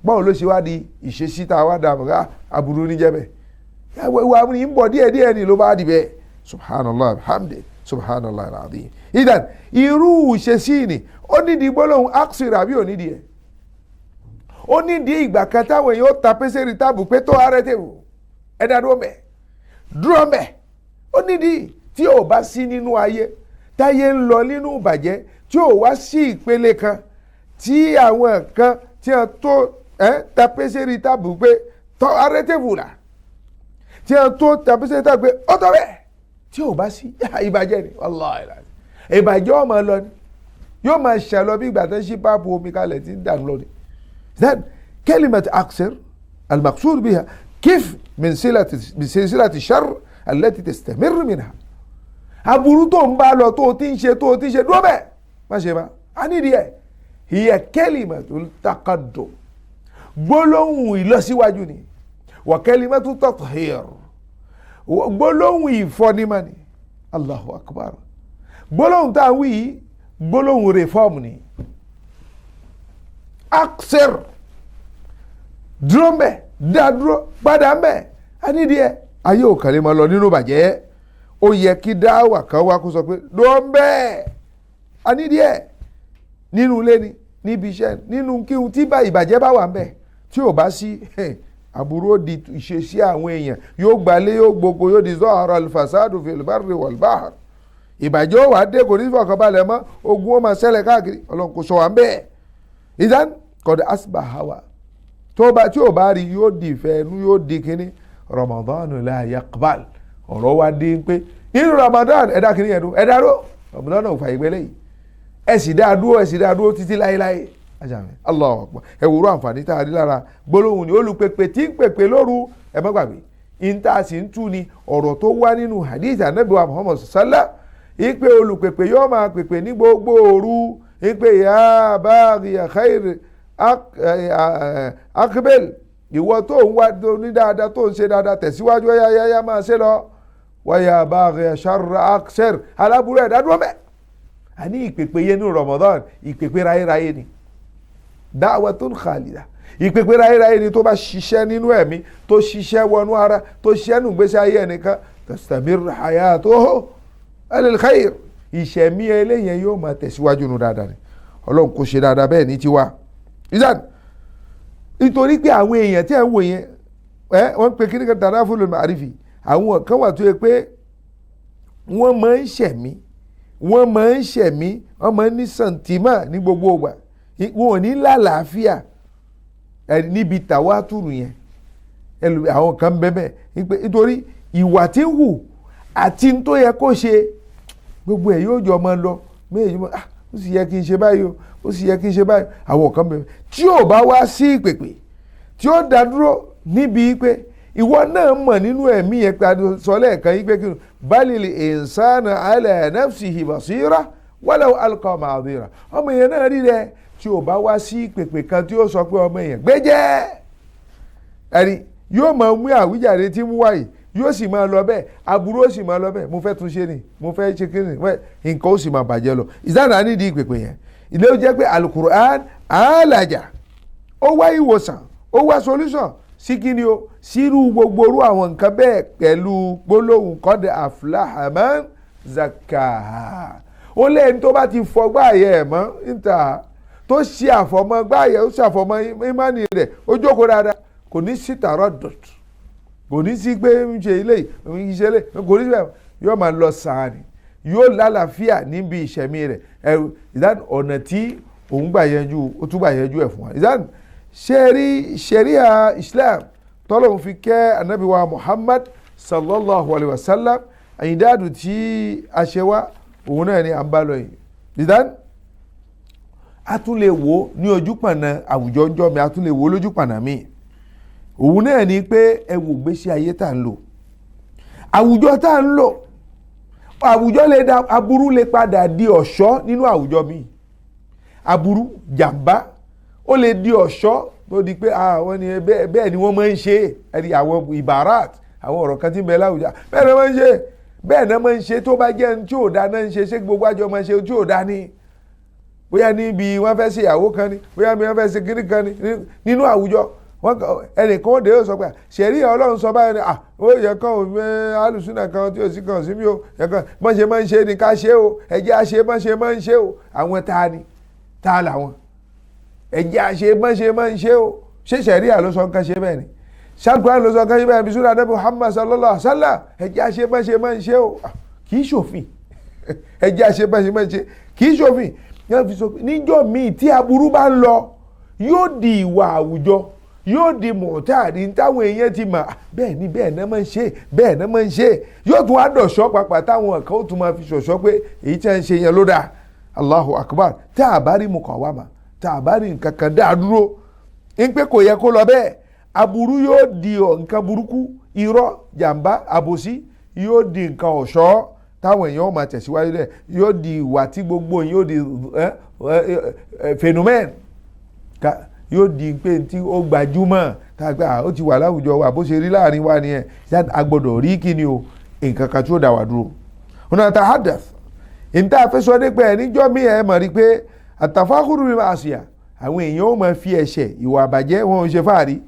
Báwo ló ṣe wá di ìṣesí tá a wá dà mọ́ aburú níjẹ́ bẹ́ẹ̀? Ìwà ń bọ̀ díẹ̀ díẹ̀ ni ló bá di bẹ́ẹ̀. Subhanallah alhamdi, subhanallah alazim. Idan irú ìṣesí ni ó nídìí gbólóhùn aksir àbí ò nídìí ẹ̀? Ó nídìí ìgbà kan táwọn èèyàn ó ta pèsè táàbù pé tó ààrẹ tèwò ẹ̀dá dúró mẹ́, dúró mẹ́. Ó nídìí tí ò bá sí nínú ayé táyé ń lọ nínú ìbàjẹ́, tí ò wá sí ìpele kan tí àwọn kan tí wọ́n tó ta pèsè táàbù pé tó ààrẹ tèwò là, tí wọ́n tó ta pèsè táàbù pé ó tọ́ bẹ́ẹ̀, tí ò bá sí ìbàjẹ́ ni, wàláhì ìbàjẹ́ ó máa lọ ni, yóò máa ṣàlọ bí ìgbà tó ń ṣí páàpù omi kalẹ̀ tí ń dànù lọ ni. Then كلمة أقصر المقصود بها كيف من سلسلة الشر التي تستمر منها. Aburú tó ń bá lọ, tó ti ń ṣe, tó ti ń ṣe, dúró bẹ́ẹ̀, má ṣe má a nídìí ẹ̀. هي كلمة التقدم, gbólóhùn ìlọsíwájú ni, وكلمة التطهير, gbólóhùn ìfọ́nímọ̀ ni. Allahu akbar. Gbólóhùn tá a wí yìí, gbólóhùn reform ni. Aksir, dúró mbẹ, dá dúró, padà mbẹ, a nídìí ẹ. Ayé ò kàn lè máa lọ nínú bàjẹ́. Ó yẹ kí dáwà kan wá kó sọ pé dúró mbẹ, a nídìí ẹ. Nínú ilé ni, níbi iṣẹ́, nínú kíhun tí ìbàjẹ́ bá wà mbẹ, tí ò bá sí àbúrò di ìṣesí àwọn èèyàn, yóò gbalé, yóò gboko, yóò di zahara al-fasadu fil barri wal bahr. Ìbàjẹ́ ó wà dé, kò ní fọkànbalẹ̀ mọ́, ogun ó máa ṣẹlẹ̀ káàkiri. Ọlọ́run kò sọ wà mbẹ́. Ìdán kọ̀dọ̀ asbahawa tó bá tí ò bá rí, yóò di ìfẹ́ ẹnu, yóò di kínní. Ramadan la yaqbal. Ọ̀rọ̀ wa dé pé nínú Ramadan ẹ̀dá kínní ẹ̀dùn ẹ̀dá ró Ramadan náà ò fàyè gbẹ́lẹ̀ yìí, ẹ̀ sì dá dúró, ẹ̀ sì dá dúró títí láéláé. Allahu akbar. Ẹ wúrọ̀ àǹfààní tá a rí lára gbólóhùn ni olùpèpè tí ń pèpè lóru. Ẹ má gbàgbé ìta sì ń tú ni ọ̀rọ̀ tó wá nínú hadith Ànábì wa Muhammad sallam, ìpè olùpèpè yóò máa pèpè ní gbogbo òru, ìpè ya baghi khair akbel, ìwọ tó ń wá ní dáadáa, tó ń ṣe dáadáa, tẹ̀síwájú, yáyáyá máa ṣe lọ. Wáyà baghi sharra aksir, aláburú ẹ̀dá dúró mẹ́. Àní ìpèpè yẹn ní Ramadan, ìpèpè ráyéráyé ni, da'watun khalida, ìpèpè ráyéráyé ni. Tó bá ṣiṣẹ́ nínú ẹ̀mí, tó ṣiṣẹ́ wọnú ara, tó ṣiṣẹ́ nù gbèsè ayé ẹnìkan, tastamir hayatuhu alal khair, ìṣẹ̀mí eléyẹn yóò máa tẹ̀síwájú nù dáadáa ni. Ọlọ́run kò ṣe dáadáa bẹ́ẹ̀ ní tiwa. Ìdán nítorí pé àwọn èèyàn tí ẹ̀ ń wò yẹn, ẹ wọ́n ń pe kíní kan tàdáfùlù màrífì, àwọn kan wà tó yẹ pé wọ́n máa ń ṣẹ̀mí, wọ́n máa ń ṣẹ̀mí, wọ́n máa ń ní sàǹtìmà ní gbogbo ìgbà, wọn ò ní lálàáfíà níbi tàwátùrù yẹn. Àwọn kan bẹ́ẹ̀ nítorí ìwà tí ń hù àti tó yẹ kó ṣe, gbogbo ẹ̀ yóò jọ máa lọ méjì mọ́. Ó sì yẹ kí n ṣe báyìí o, ó sì yẹ kí n ṣe báyìí. Àwọn kan bẹ̀rẹ̀ tí ò bá wá sí ìpèpè tí ó dá dúró níbi pé ìwọ náà mọ̀ nínú ẹ̀mí yẹn pé sọ lẹ́ẹ̀kan yìí pé kí ni balil insana ala nafsihi basira walau alqa ma'adira, ọmọ yẹn náà rí rẹ. Tí ò bá wá sí ìpèpè kan tí ó sọ pé ọmọ yẹn gbẹ́jẹ́ ẹ̀rí, yóò máa mú àwíjàre tí mú wáyìí, yóò sì máa lọ bẹ́ẹ̀, aburú ó sì máa lọ bẹ́ẹ̀. Mo fẹ́ tún ṣe ni, mo fẹ́ ṣe kí ni, nǹkan ó sì máa bàjẹ́ lọ. Ìsáná nídìí ìpèpè yẹn. Ilé ó jẹ́ pé alukur'an àlàjà, ó wá ìwòsàn, ó wá solution sí kí ni o, sírú gbogbo orú àwọn nǹkan bẹ́ẹ̀ pẹ̀lú gbólóhùn qad aflaha man zakkaha. Ó lẹ́yìn tó bá ti fọgbá ayẹ ẹ̀ mọ́ níta, tó ṣe àfọmọ́ gbáyẹ, ó ṣe àfọmọ́ ìmánì rẹ̀, ó jókòó dáadáa, kò ní sí tààrọ̀ dọ̀t, kò ní sí pé ń ṣe ilé ń ṣe ilé, kò ní sí bẹ́ẹ̀, yóò máa lọ sàn ni. yóò lálàáfíà níbi ìṣẹ̀mí rẹ̀. Ìdán ọ̀nà tí òun gbà yanjú, ó tún gbà yanjú ẹ̀ fún wa. Ìdán ṣẹ́rí ṣẹ̀ríà Islam tọ́lọ́hun fi kẹ́ anabi wa Muhammad sallallahu alayhi wa sallam, àyíndádù tí a ṣe wá òun náà ni à ń bá lọ yìí. Ìdán a tún lè wò ní ojúpọ̀nà àwùjọ ńjọ́ mi, a tún lè wò lójúpọ̀nà mi. Òun náà ni pé ẹ wò gbèsè ayé tá à ń lò, àwùjọ tá à ń lò, àwùjọ lè da aburú lè padà di ọ̀ṣọ́ nínú àwùjọ mi. Aburú jàmbá ó lè di ọ̀ṣọ́ tó di pé àwọn ni bẹ́ẹ̀ ni wọ́n máa ń ṣe. Ẹni àwọn ìbárat àwọn ọ̀rọ̀ kan tí ń bẹ láwùjọ bẹ́ẹ̀ ni wọ́n máa ń ṣe, bẹ́ẹ̀ náà máa ń ṣe. Tó bá jẹ́ ní tí ò da náà ń ṣe, ṣé gbogbo àjọ máa ń ṣe tí ò da ni? Bóyá níbi wọ́n fẹ́ ṣe ìyàwó kan ni, bóyá níbi wọ́n fẹ́ ṣe kíní kan ni nínú àwùjọ, ẹnìkan ó dé ó sọ pé ṣẹ̀rí Ọlọ́run sọ báyìí ni ó yẹ kán ò mẹ alùsùnà kan tí ò sí kan sí mi ó yẹ kán bọ́n ṣe máa ń ṣe ni ká ṣe o, ẹ̀jẹ̀ á ṣe bọ́n ṣe máa ń ṣe o. Àwọn ta ni ta làwọn ẹ̀jẹ̀ á ṣe bọ́n ṣe máa ń ṣe o. Ṣé ṣẹ̀rí ló sọ nǹkan ṣe bẹ́ẹ̀ ni? Ṣàkùrán ló sọ nǹkan ṣe bẹ́ẹ̀ ni? Súnà Ànábì Muhammad sallallahu alaihi wasallam ẹ̀jẹ̀ á ṣe bọ́n ṣe máa ń ṣe o. Kì í ṣòfin. Ẹ̀jẹ̀ á ṣe bọ́n ṣe máa ń ṣe kì í ṣòfin. Níjọ́ míì tí aburú bá ń lọ yóò di ìwà àwùjọ, yóò di mọ̀tàrí táwọn èèyàn ti mọ̀ bẹ́ẹ̀ ni bẹ́ẹ̀ náà máa ń ṣe, bẹ́ẹ̀ náà máa ń ṣe. Yóò tún wá dọ̀ṣọ́ pàpà táwọn kan ó tún máa fi ṣọ̀ṣọ́ pé èyí tí wọ́n ń ṣe yẹn ló dáa. Allahu Akbar. Tá a bá rí mu kàn wá mà, tá a bá rí nǹkan kan dáa dúró ń pé kò yẹ kó lọ bẹ́ẹ̀, aburú yóò di nǹkan burúkú, irọ́, jàǹbá, àbòsí yóò di nǹkan ọ̀ṣọ́ táwọn èèyàn ó máa tẹ̀síwájú rẹ̀, yóò di ìwà tí gbogbo yóò di phenomenon, yóò di pé tí ó gbajúmọ̀ tàgbà ó ti wà láwùjọ wa bó ṣe rí láàrin wa nìyẹn. A gbọ́dọ̀ rí kí ni o, nǹkan kan tí ó dá wa dúró. Ọ̀nà àtàhádàth níta àfẹsọ nípa ẹ̀ níjọ́ mi ẹ̀ mọ̀ rí pé àtàfákùrù mi máa ṣìyà, àwọn èèyàn ó máa fi ẹ̀ṣẹ̀ ìwà àbàjẹ́ wọn ò ṣe fáàrí.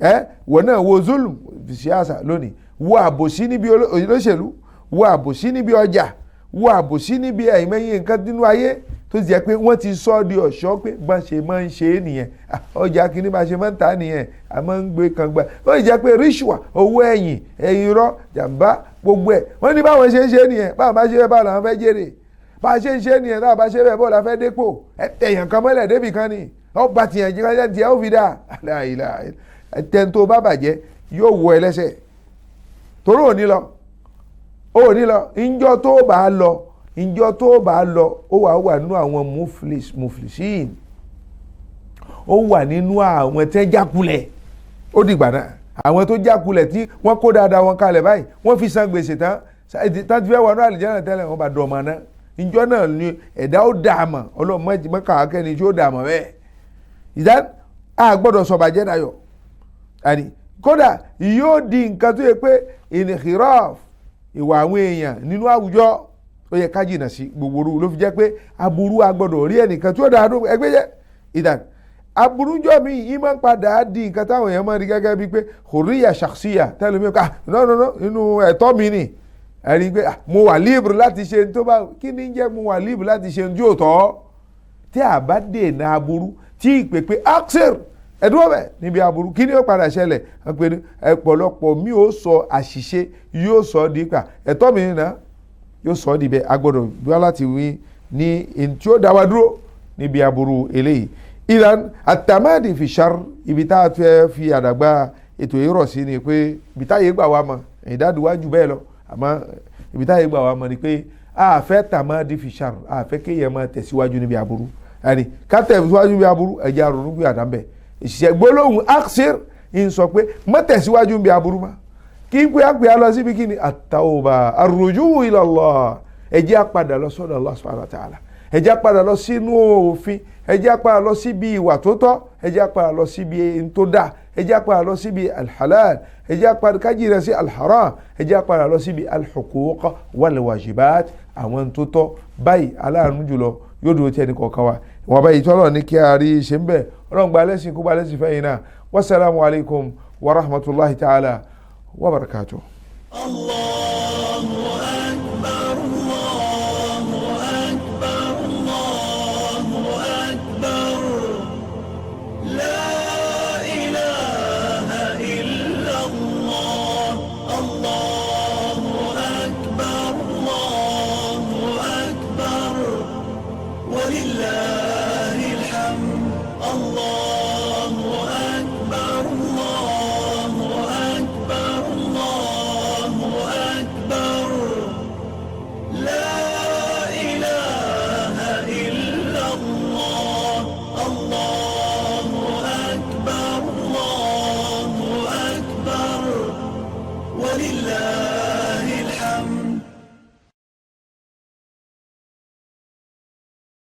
Ẹ wọ́n náà wo zulm ṣe àṣà lónìí, wo àbòsí níbi olóṣèlú, wo àbòsí níbi ọjà, wo àbòsí níbi ẹ̀yìnmẹ́yìn nǹkan nínú ayé tó ti jẹ́ pé wọ́n ti sọ ọ́ di ọ̀ṣọ́ pé bá ṣe máa ń ṣe é nìyẹn, ọjà kìíní bá ṣe máa ń tà á nìyẹn, a máa ń gbé kan gbà. Ó sì jẹ́ pé ríṣùà, owó ẹ̀yìn, ẹ̀yìn irọ́, jàǹbá, gbogbo ẹ̀ wọ́n ní báwọn ṣe ń ṣe é nìyẹn, báwọn bá ṣe bẹ́ẹ̀ báwọn làwọn fẹ́ jèrè, bá a ṣe ń ṣe é nìyẹn, báwọn bá ṣe bẹ́ẹ̀ báwọn la fẹ́ dépò. Ẹ tẹ̀yàn kan mọ́lẹ̀ débì kan ni ó bá tìyàn jí kájá tiẹ̀ ó fi dà tẹ̀ tó bá bàjẹ́ yóò wọ ẹlẹ́sẹ̀ torí òní lọ, òní lọ, ìjọ tó bá lọ, ìjọ tó bá lọ ó wà nínú àwọn muflisin, ó wà nínú àwọn tẹ́ jákulẹ̀. Ó dìgbà náà àwọn tó jákulẹ̀ tí wọ́n kó dáadáa wọn kalẹ̀ báyìí, wọ́n fi san gbèsè tán tán ti fẹ́ wọnú àlìjánnà tẹ́lẹ̀, wọ́n bá dọ̀mọ̀ náà. Ìjọ náà ni ẹ̀dá ó dà mọ̀, Ọlọ́run mọ́kà akẹ́ni tí ó dà mọ̀ bẹ́ẹ̀. Ìdá a gbọ́dọ̀ sọ̀bàjẹ́ dayọ̀ àní kódà yóò di nǹkan tó yẹ pé inhiraf ìwà àwọn èèyàn nínú àwùjọ ó yẹ ká jìnnà sí gbogbo orú ló fi jẹ́ pé aburú agbọ́dọ̀ rí ẹnìkan tí ó dáa dún ẹgbẹ́ jẹ́. Ìdàn aburújọ́ mi yìí máa ń padà di nǹkan táwọn èèyàn máa ń rí gẹ́gẹ́ bíi pé hurriya shakhsiya tẹ́lẹ̀ mi ká no no no inú ẹ̀tọ́ mi ni ẹ̀rí pé mo wà libre láti ṣe tó bá kí ni jẹ́ mo wà libre láti ṣe tí ò tọ́. Tí a bá dènà aburú tí ìpè pé axel ẹ̀dúró bẹ̀ níbi aburú kí ni ó padà ṣẹlẹ̀? Ọ̀pọ̀lọpọ̀ mi ò sọ àṣìṣe yóò sọ dípa ẹ̀tọ́ mi nìyẹn yóò sọ ọ́ dibẹ̀. Agbọ́dọ̀ bí wọ́n láti wí ní tí ó dá wa dúró níbi aburú eléyìí. Ìlànà àtàmádì fi ṣar ibi tá a fẹ́ fi àdàgbà ètò yìí rọ̀ sí ni pé ibi tá yé gbà wá mọ̀ ìdádúwájú bẹ́ẹ̀ lọ, àmọ́ ibi tá yé gbà wá mọ̀ ni pé a fẹ́ tàmádì fi ṣar, a fẹ́ kéèyàn máa tẹ̀síwájú níbi aburú. Àní ká tẹ̀síwájú níbi aburú ẹ̀jẹ̀ àrònú gbé àdàmbẹ̀. Ìṣiṣẹ́ gbólóhùn aksir ń sọ pé má tẹ̀síwájú níbi aburú ma kí n pè á pè á lọ síbi kí ni àtàwọ̀bà arrujú ila Allah, ẹ jẹ́ á padà lọ sọ́dọ̀ Allah subhanahu wa ta'ala, ẹ jẹ́ á padà lọ sínú òfin, ẹ jẹ́ á padà lọ síbi ìwà tó tọ́, ẹ jẹ́ á padà lọ síbi n tó dáa, ẹ jẹ́ á padà lọ síbi alhalal, ẹ jẹ́ á padà kájí rẹ̀ sí alharam, ẹ jẹ́ á padà lọ síbi alhuquq walwajibat, àwọn tó tọ́ báyìí aláàánú jùlọ yóò dúró tí ẹnì kọ̀ọ̀kan wa. Ìwọ̀n báyìí tọ́lọ̀ ní kí a rí ṣe ń bẹ̀. Ọlọ́run gba lẹ́sìn kó gba lẹ́sìn fẹ́yìn náà. Wassalamu alaikum wa rahmatullahi ta'ala wa barakatuh. Allah.